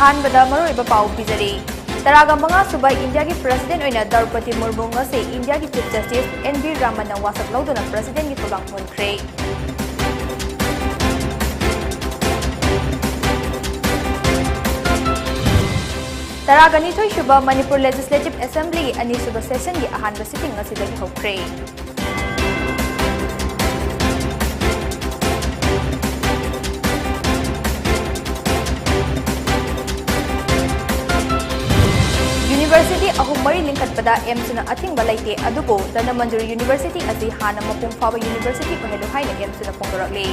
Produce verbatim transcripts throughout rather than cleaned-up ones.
ꯑꯍꯥꯟꯕꯗ ꯃꯔꯨꯑꯣꯏꯕ ꯄꯥꯎ ꯄꯤꯖꯔꯤ꯫ ꯇꯔꯥꯒ ꯃꯉꯥ ꯁꯨꯕ ꯏꯟꯗꯤꯌꯥꯒꯤ ꯄ꯭ꯔꯁꯤꯗꯦꯟꯠ ꯑꯣꯏꯅ ꯗ꯭ꯔꯧꯄꯗꯤ ꯃꯨꯔꯃꯨ ꯉꯁꯤ ꯏꯟꯗꯤꯌꯥꯒꯤ ꯆꯤꯐ ꯖꯁꯇꯤꯁ ꯑꯦꯟ ꯚꯤ ꯔꯥꯃꯟꯅ ꯋꯥꯁꯛ ꯂꯧꯗꯨꯅ ꯄ꯭ꯔꯁꯤꯗꯦꯟꯠꯀꯤ ꯊꯧꯗꯥꯡ ꯃꯨꯟꯈ꯭ꯔꯦ꯫ ꯇꯔꯥꯒ ꯅꯤꯊꯣꯏ ꯁꯨꯕ ꯃꯅꯤꯄꯨꯔ ꯂꯦꯖꯤꯁꯂꯦꯇꯤꯚ ꯑꯦꯁꯦꯝꯕ꯭ꯂꯤꯒꯤ ꯑꯅꯤꯁꯨꯕ ꯁꯦꯁꯟꯒꯤ ꯑꯍꯥꯟꯕ ꯁꯤꯇꯤꯡ ꯉꯁꯤꯗꯒꯤ ꯍꯧꯈ꯭ꯔꯦ꯫ ꯌꯨꯅꯤꯚꯔꯁꯤꯇꯤ ꯑꯍꯨꯝ ꯃꯔꯤ ꯂꯤꯡꯈꯠꯄꯗ ꯑꯦꯝꯁꯨꯅ ꯑꯊꯤꯡꯕ ꯂꯩꯇꯦ, ꯑꯗꯨꯕꯨ ꯙꯅꯃꯟꯖꯨꯔꯤ ꯌꯨꯅꯤꯚꯔꯁꯤꯇꯤ ꯑꯁꯤ ꯍꯥꯟꯅ ꯃꯄꯨꯡ ꯐꯥꯕ ꯌꯨꯅꯤꯚꯔꯁꯤꯇꯤ ꯑꯣꯏꯍꯜꯂꯨ ꯍꯥꯏꯅ ꯑꯦꯝꯁꯨꯅ ꯐꯣꯡꯗꯣꯔꯛꯂꯤ꯫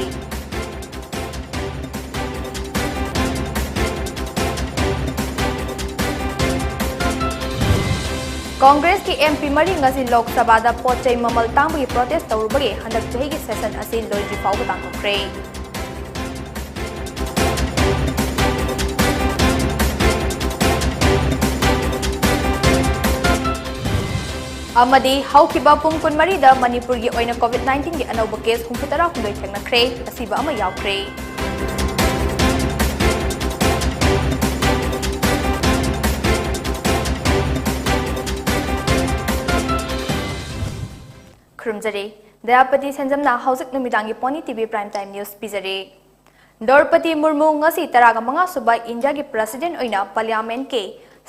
ꯀꯣꯡꯒ꯭ꯔꯦꯁꯀꯤ ꯑꯦꯝ ꯄꯤ ꯃꯔꯤ ꯉꯁꯤ ꯂꯣꯛ ꯁꯚꯥꯗ ꯄꯣꯠ ꯆꯩ ꯃꯃꯜ ꯇꯥꯡꯕꯒꯤ ꯄ꯭ꯔꯣꯇꯦꯁ ꯇꯧꯔꯨꯕꯒꯤ ꯍꯟꯗꯛ ꯆꯍꯤꯒꯤ ꯁꯦꯁꯟ ꯑꯁꯤ ꯂꯣꯏꯗ꯭ꯔꯤ ꯐꯥꯎꯕ ꯇꯥꯟꯊꯣꯛꯈ꯭ꯔꯦ꯫ ꯑꯃꯗꯤ ꯍꯧꯈꯤꯕ ꯄꯨꯡ ꯀꯨꯟꯃꯔꯤꯗ ꯃꯅꯤꯄꯨꯔꯒꯤ ꯑꯣꯏꯅ ꯀꯣꯚꯤꯗ ꯅꯥꯏꯟꯇꯤꯟꯒꯤ ꯑꯅꯧꯕ ꯀꯦꯁ ꯍꯨꯝꯐꯨꯇꯔꯥ ꯍꯨꯝꯗꯣꯏ ꯊꯦꯡꯅꯈ꯭ꯔꯦ, ꯑꯁꯤꯕ ꯑꯃ ꯌꯥꯎꯈ꯭ꯔꯦ꯫ ꯈꯨꯔꯨꯝꯖꯔꯤ꯫ ꯗꯌꯥꯄꯇꯤ ꯁꯦꯟꯖꯝꯅ ꯍꯧꯖꯤꯛ ꯅꯨꯃꯤꯗꯥꯡꯒꯤ pony T V Prime Time News ꯄꯤꯖꯔꯤ꯫ ꯗ꯭ꯔꯧꯄꯗꯤ ꯃꯨꯔꯃꯨ ꯉꯁꯤ ꯇꯔꯥꯒ ꯃꯉꯥ ꯁꯨꯕ ꯏꯟꯗꯤꯌꯥꯒꯤ ꯄ꯭ꯔꯁꯤꯗꯦꯟꯠ ꯑꯣꯏꯅ ꯄꯥꯔꯂꯤꯌꯥꯃꯦꯟꯠꯀꯤ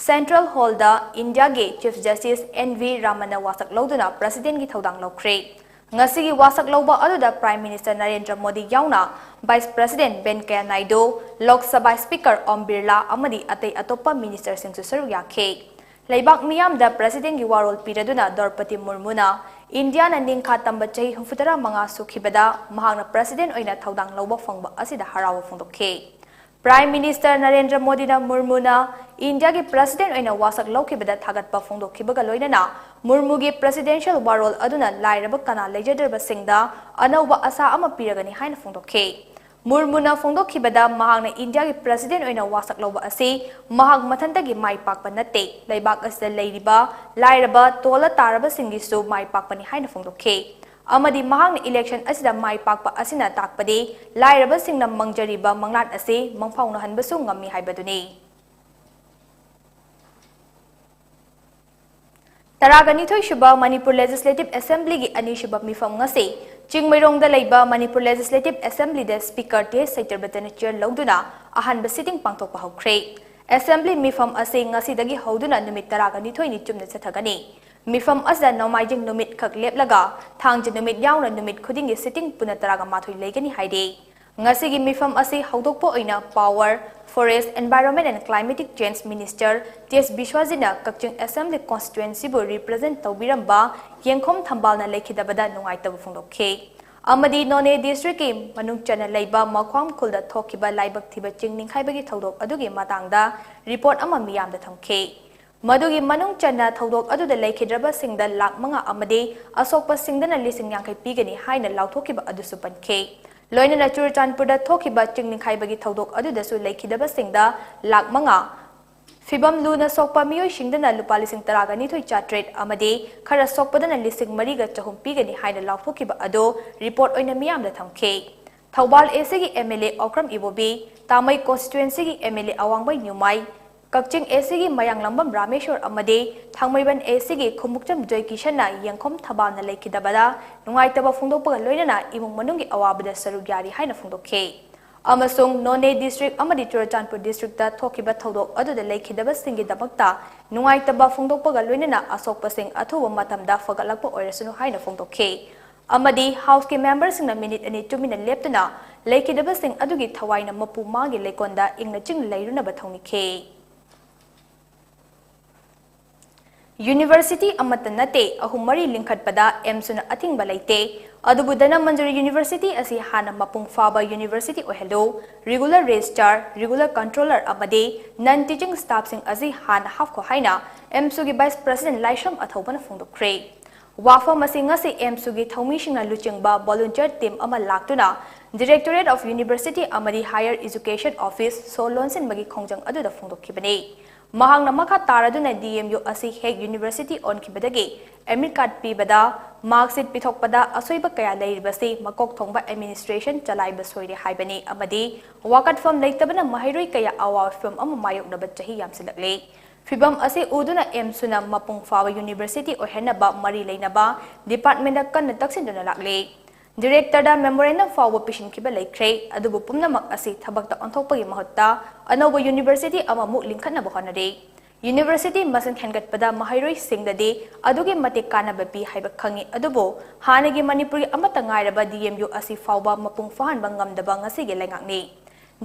ꯁꯦꯟꯇ꯭ꯔꯦꯜ ꯍꯣꯜꯗ ꯏꯟꯗꯤꯌꯥꯒꯤ ꯆꯤꯐ ꯖꯁꯇꯤꯁ ꯑꯦꯟ ꯚꯤ ꯔꯥꯃꯟꯅ ꯋꯥꯁꯛ ꯂꯧꯗꯨꯅ ꯄ꯭ꯔꯁꯤꯗꯦꯟꯠꯀꯤ ꯊꯧꯗꯥꯡ ꯂꯧꯈ꯭ꯔꯦ꯫ ꯉꯁꯤꯒꯤ ꯋꯥꯁꯛ ꯂꯧꯕ ꯑꯗꯨꯗ ꯄ꯭ꯔꯥꯏꯝ ꯃꯤꯅꯤꯁꯇꯔ ꯅꯔꯦꯟꯗ꯭ꯔ ꯃꯣꯗꯤ ꯌꯥꯎꯅ vice president ꯚꯦꯡꯀꯌꯥ Naidu, Lok Sabha speaker ꯑꯣꯝ ꯕꯤꯔꯂꯥ ꯑꯃꯗꯤ ꯑꯇꯩ ꯑꯇꯣꯞꯄ ꯃꯤꯅꯤꯁꯇꯔꯁꯤꯡꯁꯨ ꯁꯔꯨꯛ ꯌꯥꯈꯤ꯫ ꯂꯩꯕꯥꯛ ꯃꯤꯌꯥꯝꯗ ꯄ꯭ꯔꯁꯤꯗꯦꯟꯠꯀꯤ ꯋꯥꯔꯣꯜ ꯄꯤꯔꯗꯨꯅ ꯗ꯭ꯔꯧꯄꯗꯤ ꯃꯨꯔꯃꯨꯅ ꯏꯟꯗꯤꯌꯥꯅ ꯅꯤꯡꯈꯥ ꯇꯝꯕ ꯆꯍꯤ ꯍꯨꯝꯐꯨꯇꯔꯥ ꯃꯉꯥ ꯁꯨꯈꯤꯕꯗ ꯃꯍꯥꯛꯅ ꯄ꯭ꯔꯁꯤꯗꯦꯟꯠ ꯑꯣꯏꯅ ꯊꯧꯗꯥꯡ ꯂꯧꯕ ꯐꯪꯕ ꯑꯁꯤꯗ ꯍꯔꯥꯎꯕ ꯐꯣꯡꯗꯣꯛꯈꯤ꯫ ꯄ꯭ꯔꯥꯏꯝ ꯃꯤꯅꯤꯁꯇꯔ ꯅꯔꯦꯟꯗ꯭ꯔ ꯃꯣꯗꯤꯅ ꯃꯨꯔꯃꯨꯅ ꯏꯟꯗꯤꯌꯥꯒꯤ ꯄ꯭ꯔꯁꯤꯗꯦꯟꯠ ꯑꯣꯏꯅ ꯋꯥꯁꯛ ꯂꯧꯈꯤꯕꯗ ꯊꯥꯒꯠꯄ ꯐꯣꯡꯗꯣꯛꯈꯤꯕꯒ ꯂꯣꯏꯅꯅ ꯃꯨꯔꯃꯨꯒꯤ ꯄ꯭ꯔꯁꯤꯗꯦꯟꯁꯤꯌꯦꯜ ꯋꯥꯔꯣꯜ ꯑꯗꯨꯅ ꯂꯥꯏꯔꯕ ꯀꯅꯥ ꯂꯩꯖꯗ꯭ꯔꯕꯁꯤꯡꯗ ꯑꯅꯧꯕ ꯑꯁꯥ ꯑꯃ ꯄꯤꯔꯒꯅꯤ ꯍꯥꯏꯅ ꯐꯣꯡꯗꯣꯛꯈꯤ꯫ ꯃꯨꯔꯃꯨꯅ ꯐꯣꯡꯗꯣꯛꯈꯤꯕꯗ, ꯃꯍꯥꯛꯅ ꯏꯟꯗꯤꯌꯥꯒꯤ ꯄ꯭ꯔꯁꯤꯗꯦꯟꯠ ꯑꯣꯏꯅ ꯋꯥꯁꯛ ꯂꯧꯕ ꯑꯁꯤ ꯃꯍꯥꯛ ꯃꯊꯟꯇꯒꯤ ꯃꯥꯏ ꯄꯥꯛꯄ ꯅꯠꯇꯦ, ꯂꯩꯕꯥꯛ ꯑꯁꯤꯗ ꯂꯩꯔꯤꯕ ꯂꯥꯏꯔꯕ, ꯇꯣꯜꯂ ꯇꯥꯔꯕꯁꯤꯡꯒꯤꯁꯨ ꯃꯥꯏ ꯄꯥꯛꯄꯅꯤ ꯍꯥꯏꯅ ꯐꯣꯡꯗꯣꯛꯈꯤ꯫ ꯑꯃꯗꯤ ꯃꯍꯥꯛꯅ ꯏꯂꯦꯛꯁꯟ ꯑꯁꯤꯗ ꯃꯥꯏ ꯄꯥꯛꯄ ꯑꯁꯤꯅ ꯇꯥꯛꯄꯗꯤ ꯂꯥꯏꯔꯕꯁꯤꯡꯅ ꯃꯪꯖꯔꯤꯕ ꯃꯪꯂꯥꯟ ꯑꯁꯤ ꯃꯪꯐꯥꯎꯅꯍꯟꯕꯁꯨ ꯉꯝꯃꯤ ꯍꯥꯏꯕꯗꯨꯅꯤ꯫ ꯇꯔꯥꯒ ꯅꯤꯊꯣꯏ ꯁꯨꯕ ꯃꯅꯤꯄꯨꯔ ꯂꯦꯖꯤꯁꯂꯦꯇꯤꯚ ꯑꯦꯁꯦꯝꯕ꯭ꯂꯤꯒꯤ ꯑꯅꯤꯁꯨꯕ ꯃꯤꯐꯝ ꯉꯁꯤ ꯆꯤꯡꯃꯩꯔꯣꯡꯗ ꯂꯩꯕ ꯃꯅꯤꯄꯨꯔ ꯂꯦꯖꯤꯁꯂꯦꯇꯤꯚ ꯑꯦꯁꯦꯝꯕ꯭ꯂꯤꯗ ꯁ꯭ꯄꯤꯀꯔ ꯇꯤ ꯑꯦꯁ ꯁꯩꯇ꯭ꯔꯕꯇꯅ ꯆꯤꯌꯔ ꯂꯧꯗꯨꯅ ꯑꯍꯥꯟꯕ ꯁꯤꯇꯤꯡ ꯄꯥꯡꯊꯣꯛꯄ ꯍꯧꯈ꯭ꯔꯦ꯫ ꯑꯦꯁꯦꯝꯕ꯭ꯂꯤ ꯃꯤꯐꯝ ꯑꯁꯤ ꯉꯁꯤꯗꯒꯤ ꯍꯧꯗꯨꯅ ꯅꯨꯃꯤꯠ ꯇꯔꯥꯒ ꯅꯤꯊꯣꯏꯅꯤ ꯆꯨꯝꯅ ꯆꯠꯊꯒꯅꯤ꯫ ꯃꯤꯐꯝ ꯑꯁꯤꯗ ꯅꯣꯡꯃꯥꯏꯖꯤꯡ ꯅꯨꯃꯤꯠ ꯈꯛ ꯂꯦꯞꯂꯒ ꯊꯥꯡꯖ ꯅꯨꯃꯤꯠ ꯌꯥꯎꯅ ꯅꯨꯃꯤꯠ ꯈꯨꯗꯤꯡꯒꯤ ꯁꯤꯇꯤꯡ ꯄꯨꯟꯅ ꯇꯔꯥꯒ ꯃꯥꯊꯣꯏ ꯂꯩꯒꯅꯤ ꯍꯥꯏꯔꯤ꯫ ꯉꯁꯤꯒꯤ ꯃꯤꯐꯝ ꯑꯁꯤ ꯍꯧꯗꯣꯛꯄ ꯑꯣꯏꯅ Power, Forest, Environment and Climate Change Minister T S ꯕꯤꯁ꯭ꯋꯥꯖꯤꯠꯅ ꯀꯛꯆꯤꯡ ꯑꯦꯁꯦꯝꯕ꯭ꯂꯤ ꯀꯣꯟꯁꯇꯤꯇ꯭ꯋꯦꯟꯁꯤꯕꯨ ꯔꯤꯄ꯭ꯔꯖꯦꯟꯠ ꯇꯧꯕꯤꯔꯝꯕ ꯌꯦꯡꯈꯣꯝ ꯊꯝꯕꯥꯜꯅ ꯂꯩꯈꯤꯗꯕꯗ ꯅꯨꯡꯉꯥꯏꯇꯕ ꯐꯣꯡꯗꯣꯛꯈꯤ꯫ ꯑꯃꯗꯤ ꯅꯣꯅꯦ ꯗꯤꯁꯇ꯭ꯔꯤꯛꯀꯤ ꯃꯅꯨꯡ ꯆꯟꯅ ꯂꯩꯕ ꯃꯈ꯭ꯋꯥꯝ ꯈꯨꯜꯗ ꯊꯣꯛꯈꯤꯕ ꯂꯥꯏꯕꯛ ꯊꯤꯕ ꯆꯤꯡ ꯅꯤꯡꯈꯥꯏꯕꯒꯤ ꯊꯧꯗꯣꯛ ꯑꯗꯨꯒꯤ ꯃꯇꯥꯡꯗ ꯔꯤꯄꯣꯔꯠ ꯑꯃ ꯃꯤꯌꯥꯝꯗ ꯊꯝꯈꯤ꯫ ꯃꯗꯨꯒꯤ ꯃꯅꯨꯡ ꯆꯟꯅ ꯊꯧꯗꯣꯛ ꯑꯗꯨꯗ ꯂꯩꯈꯤꯗ꯭ꯔꯕꯁꯤꯡꯗ ꯂꯥꯈ ꯃꯉꯥ ꯑꯃꯗꯤ ꯑꯁꯣꯛꯄꯁꯤꯡꯗꯅ ꯂꯤꯁꯤꯡ ꯌꯥꯡꯈꯩ ꯄꯤꯒꯅꯤ ꯍꯥꯏꯅ ꯂꯥꯎꯊꯣꯛꯈꯤꯕ ꯑꯗꯨꯁꯨ ꯄꯟꯈꯤ꯫ ꯂꯣꯏꯅꯅ ꯆꯨꯔꯆꯥꯟꯄꯨꯔꯗ ꯊꯣꯛꯈꯤꯕ ꯆꯤꯡ ꯅꯤꯡꯈꯥꯏꯕꯒꯤ ꯊꯧꯗꯣꯛ ꯑꯗꯨꯗꯁꯨ ꯂꯩꯈꯤꯗꯕꯁꯤꯡꯗ ꯂꯥꯈ ꯃꯉꯥ, ꯐꯤꯕꯝ ꯂꯨꯅ ꯁꯣꯛꯄ ꯃꯤꯑꯣꯏꯁꯤꯡꯗꯅ ꯂꯨꯄꯥ ꯂꯤꯁꯤꯡ ꯇꯔꯥꯒ ꯅꯤꯊꯣꯏ ꯆꯥꯇ꯭ꯔꯦꯠ ꯑꯃꯗꯤ ꯈꯔ ꯁꯣꯛꯄꯗꯅ ꯂꯤꯁꯤꯡ ꯃꯔꯤꯒ ꯆꯍꯨꯝ ꯄꯤꯒꯅꯤ ꯍꯥꯏꯅ ꯂꯥꯎꯊꯣꯛꯈꯤꯕ ꯑꯗꯨ ꯔꯤꯄꯣꯔꯠ ꯑꯣꯏꯅ ꯃꯤꯌꯥꯝꯗ ꯊꯝꯈꯤ꯫ ꯊꯧꯕꯥꯜ ꯑꯦꯁꯤꯒꯤ M L A Okram Ibobi, Tamei ꯀꯣꯟꯁꯇꯤꯇ꯭ꯋꯦꯟꯁꯤꯒꯤ M L A Awangbow Newmai, Kakching ꯑꯦꯁꯤꯒꯤ ꯃꯌꯥꯡꯂꯝꯕꯝ ꯔꯥꯃꯦꯁꯣꯔ ꯑꯃꯗꯤ ꯊꯥꯡꯃꯩꯕꯟ ꯑꯦꯁꯤꯒꯤ ꯈꯨꯃꯨꯛꯆꯝ ꯖꯣꯏꯀꯤꯁꯟꯅ ꯌꯦꯡꯈꯣꯝ ꯊꯝꯕꯥꯜꯅ ꯂꯩꯈꯤꯗꯕꯗ ꯅꯨꯡꯉꯥꯏꯇꯕ ꯐꯣꯡꯗꯣꯛꯄꯒ ꯂꯣꯏꯅꯅ ꯏꯃꯨꯡ ꯃꯅꯨꯡꯒꯤ ꯑꯋꯥꯕꯗ ꯁꯔꯨꯛ ꯌꯥꯔꯤ ꯍꯥꯏꯅ ꯐꯣꯡꯗꯣꯛꯈꯤ꯫ ꯑꯃꯁꯨꯡ ꯅꯣꯅꯦ ꯗꯤꯁꯇ꯭ꯔꯤꯛ ꯑꯃꯗꯤ ꯆꯨꯔꯆꯥꯟꯄꯨꯔ ꯗꯤꯁꯇ꯭ꯔꯤꯛꯇ ꯊꯣꯛꯈꯤꯕ ꯊꯧꯗꯣꯛ ꯑꯗꯨꯗ ꯂꯩꯈꯤꯗꯕꯁꯤꯡꯒꯤꯗꯃꯛꯇ ꯅꯨꯡꯉꯥꯏꯇꯕ ꯐꯣꯡꯗꯣꯛꯄꯒ ꯂꯣꯏꯅꯅ ꯑꯁꯣꯛꯄꯁꯤꯡ ꯑꯊꯨꯕ ꯃꯇꯝꯗ ꯐꯒꯠꯂꯛꯄ ꯑꯣꯏꯔꯁꯅꯨ ꯍꯥꯏꯅ ꯐꯣꯡꯗꯣꯛꯈꯤ꯫ ꯑꯃꯗꯤ ꯍꯥꯎꯁꯀꯤ ꯃꯦꯝꯕꯔꯁꯤꯡꯅ ꯃꯤꯅꯤꯠ ꯑꯅꯤ ꯇꯨꯃꯤꯟꯅ ꯂꯦꯞꯇꯨꯅ ꯂꯩꯈꯤꯗꯕꯁꯤꯡ ꯑꯗꯨꯒꯤ ꯊꯋꯥꯏꯅ ꯃꯄꯨ ꯃꯥꯒꯤ ꯂꯩꯀꯣꯜꯗ ꯏꯪꯅ ꯆꯤꯡꯅ ꯂꯩꯔꯨꯅꯕ ꯊꯧꯅꯤꯈꯤ꯫ ꯌꯨꯅꯤꯚꯔꯁꯤꯇꯤ ꯑꯃꯠꯇ ꯅꯠꯇꯦ, ꯑꯍꯨꯝ ꯃꯔꯤ ꯂꯤꯡꯈꯠꯄꯗ ꯑꯦꯝꯁꯨꯅ ꯑꯊꯤꯡꯕ ꯂꯩꯇꯦ꯫ ꯑꯗꯨꯕꯨ ꯙꯅꯃꯟꯖꯨꯔꯤ ꯌꯨꯅꯤꯚꯔꯁꯤꯇꯤ ꯑꯁꯤ ꯍꯥꯟꯅ ꯃꯄꯨꯡ ꯐꯥꯕ ꯌꯨꯅꯤꯚꯔꯁꯤꯇꯤ ꯑꯣꯏꯍꯜꯂꯨ, ꯔꯤꯒꯨꯂꯔ ꯔꯦꯖꯤꯁꯇ꯭ꯔꯥꯔ, ꯔꯤꯒꯨꯂꯔ ꯀꯟꯇ꯭ꯔꯣꯂꯔ ꯑꯃꯗꯤ ꯅꯟ ꯇꯤꯆꯤꯡ ꯁ꯭ꯇꯥꯐꯁꯤꯡ ꯑꯁꯤ ꯍꯥꯟꯅ ꯍꯥꯞꯈꯣ ꯍꯥꯏꯅ ꯑꯦꯝꯁꯨꯒꯤ ꯚꯥꯏꯁ ꯄ꯭ꯔꯁꯤꯗꯦꯟꯠ ꯂꯥꯏꯁ꯭ꯔꯝ ꯑꯊꯧꯕꯅ ꯐꯣꯡꯗꯣꯛꯈ꯭ꯔꯦ꯫ ꯋꯥꯐꯝ ꯑꯁꯤ ꯉꯁꯤ ꯑꯦꯝꯁꯨꯒꯤ ꯊꯧꯃꯤꯁꯤꯡꯅ ꯂꯨꯆꯤꯡꯕ ꯚꯣꯂꯨꯟꯇꯤꯌꯔ ꯇꯤꯝ ꯑꯃ ꯂꯥꯛꯇꯨꯅ ꯗꯤꯔꯦꯛꯇꯣꯔꯦꯠ ꯑꯣꯐ ꯌꯨꯅꯤꯚꯔꯁꯤꯇꯤ ꯑꯃꯗꯤ ꯍꯥꯌꯔ ꯑꯦꯖꯨꯀꯦꯁꯟ ꯑꯣꯐꯤꯁ ꯁꯣ ꯂꯣꯟꯁꯤꯟꯕꯒꯤ ꯈꯣꯡꯖꯪ ꯑꯗꯨꯗ ꯐꯣꯡꯗꯣꯛꯈꯤꯕꯅꯤ꯫ ꯃꯍꯥꯛꯅ ꯃꯈꯥ ꯇꯥꯔꯗꯨꯅ ꯗꯤ ꯑꯦꯝ ꯌꯨ ꯑꯁꯤ ꯍꯦꯛ ꯌꯨꯅꯤꯚꯔꯁꯤꯇꯤ ꯑꯣꯟꯈꯤꯕꯗꯒꯤ ꯑꯦꯗꯃꯤꯠ ꯀꯥꯔꯗ ꯄꯤꯕꯗ, ꯃꯥꯔꯛꯁꯤꯠ ꯄꯤꯊꯣꯛꯄꯗ ꯑꯁꯣꯏꯕ ꯀꯌꯥ ꯂꯩꯔꯤꯕꯁꯤ ꯃꯀꯣꯛ ꯊꯣꯡꯕ ꯑꯦꯗꯃꯤꯅꯤꯁꯇ꯭ꯔꯦꯁꯟ ꯆꯂꯥꯏꯕ ꯁꯣꯏꯔꯦ ꯍꯥꯏꯕꯅꯤ ꯑꯃꯗꯤ ꯋꯥꯀꯠꯐꯝ ꯂꯩꯇꯕꯅ ꯃꯍꯩꯔꯣꯏ ꯀꯌꯥ ꯑꯋꯥꯕ ꯐꯤꯚꯝ ꯑꯃ ꯃꯥꯌꯣꯛꯅꯕ ꯆꯍꯤ ꯌꯥꯝꯁꯤꯜꯂꯛꯂꯦ꯫ ꯐꯤꯚꯝ ꯑꯁꯤ ꯎꯗꯨꯅ ꯑꯦꯝꯁꯨꯅ ꯃꯄꯨꯡ ꯐꯥꯕ ꯌꯨꯅꯤꯚꯔꯁꯤꯇꯤ ꯑꯣꯏꯍꯟꯅꯕ ꯃꯔꯤ ꯂꯩꯅꯕ ꯗꯤꯄꯥꯔꯠꯃꯦꯟꯗ ꯀꯟꯅ ꯇꯛꯁꯤꯟꯗꯨꯅ ꯂꯥꯛꯂꯤ꯫ ꯗꯤꯔꯦꯛꯇꯔꯗ ꯃꯦꯃꯣꯔꯦꯟꯗꯝ ꯐꯥꯎꯕ ꯄꯤꯁꯤꯟꯈꯤꯕ ꯂꯩꯈ꯭ꯔꯦ, ꯑꯗꯨꯕꯨ ꯄꯨꯝꯅꯃꯛ ꯑꯁꯤ ꯊꯕꯛꯇ ꯑꯣꯟꯊꯣꯛꯄꯒꯤ ꯃꯍꯨꯠꯇ ꯑꯅꯧꯕ ꯌꯨꯅꯤꯚꯔꯁꯤꯇꯤ ꯑꯃꯃꯨꯛ ꯂꯤꯡꯈꯠꯅꯕ ꯍꯣꯠꯅꯔꯤ꯫ ꯌꯨꯅꯤꯚꯔꯁꯤꯇꯤ ꯃꯁꯤꯡ ꯍꯦꯟꯒꯠꯄꯗ ꯃꯍꯩꯔꯣꯏꯁꯤꯡꯗꯗꯤ ꯑꯗꯨꯛꯀꯤ ꯃꯇꯤꯛ ꯀꯥꯟꯅꯕ ꯄꯤ ꯍꯥꯏꯕ ꯈꯪꯏ, ꯑꯗꯨꯕꯨ ꯍꯥꯟꯅꯒꯤ ꯃꯅꯤꯄꯨꯔꯒꯤ ꯑꯃꯠꯇ ꯉꯥꯏꯔꯕ ꯗꯤ ꯑꯦꯝ ꯌꯨ ꯑꯁꯤ ꯐꯥꯎꯕ ꯃꯄꯨꯡ ꯐꯥꯍꯟꯕ ꯉꯝꯗꯕ ꯉꯁꯤꯒꯤ ꯂꯩꯉꯥꯛꯅꯤ꯫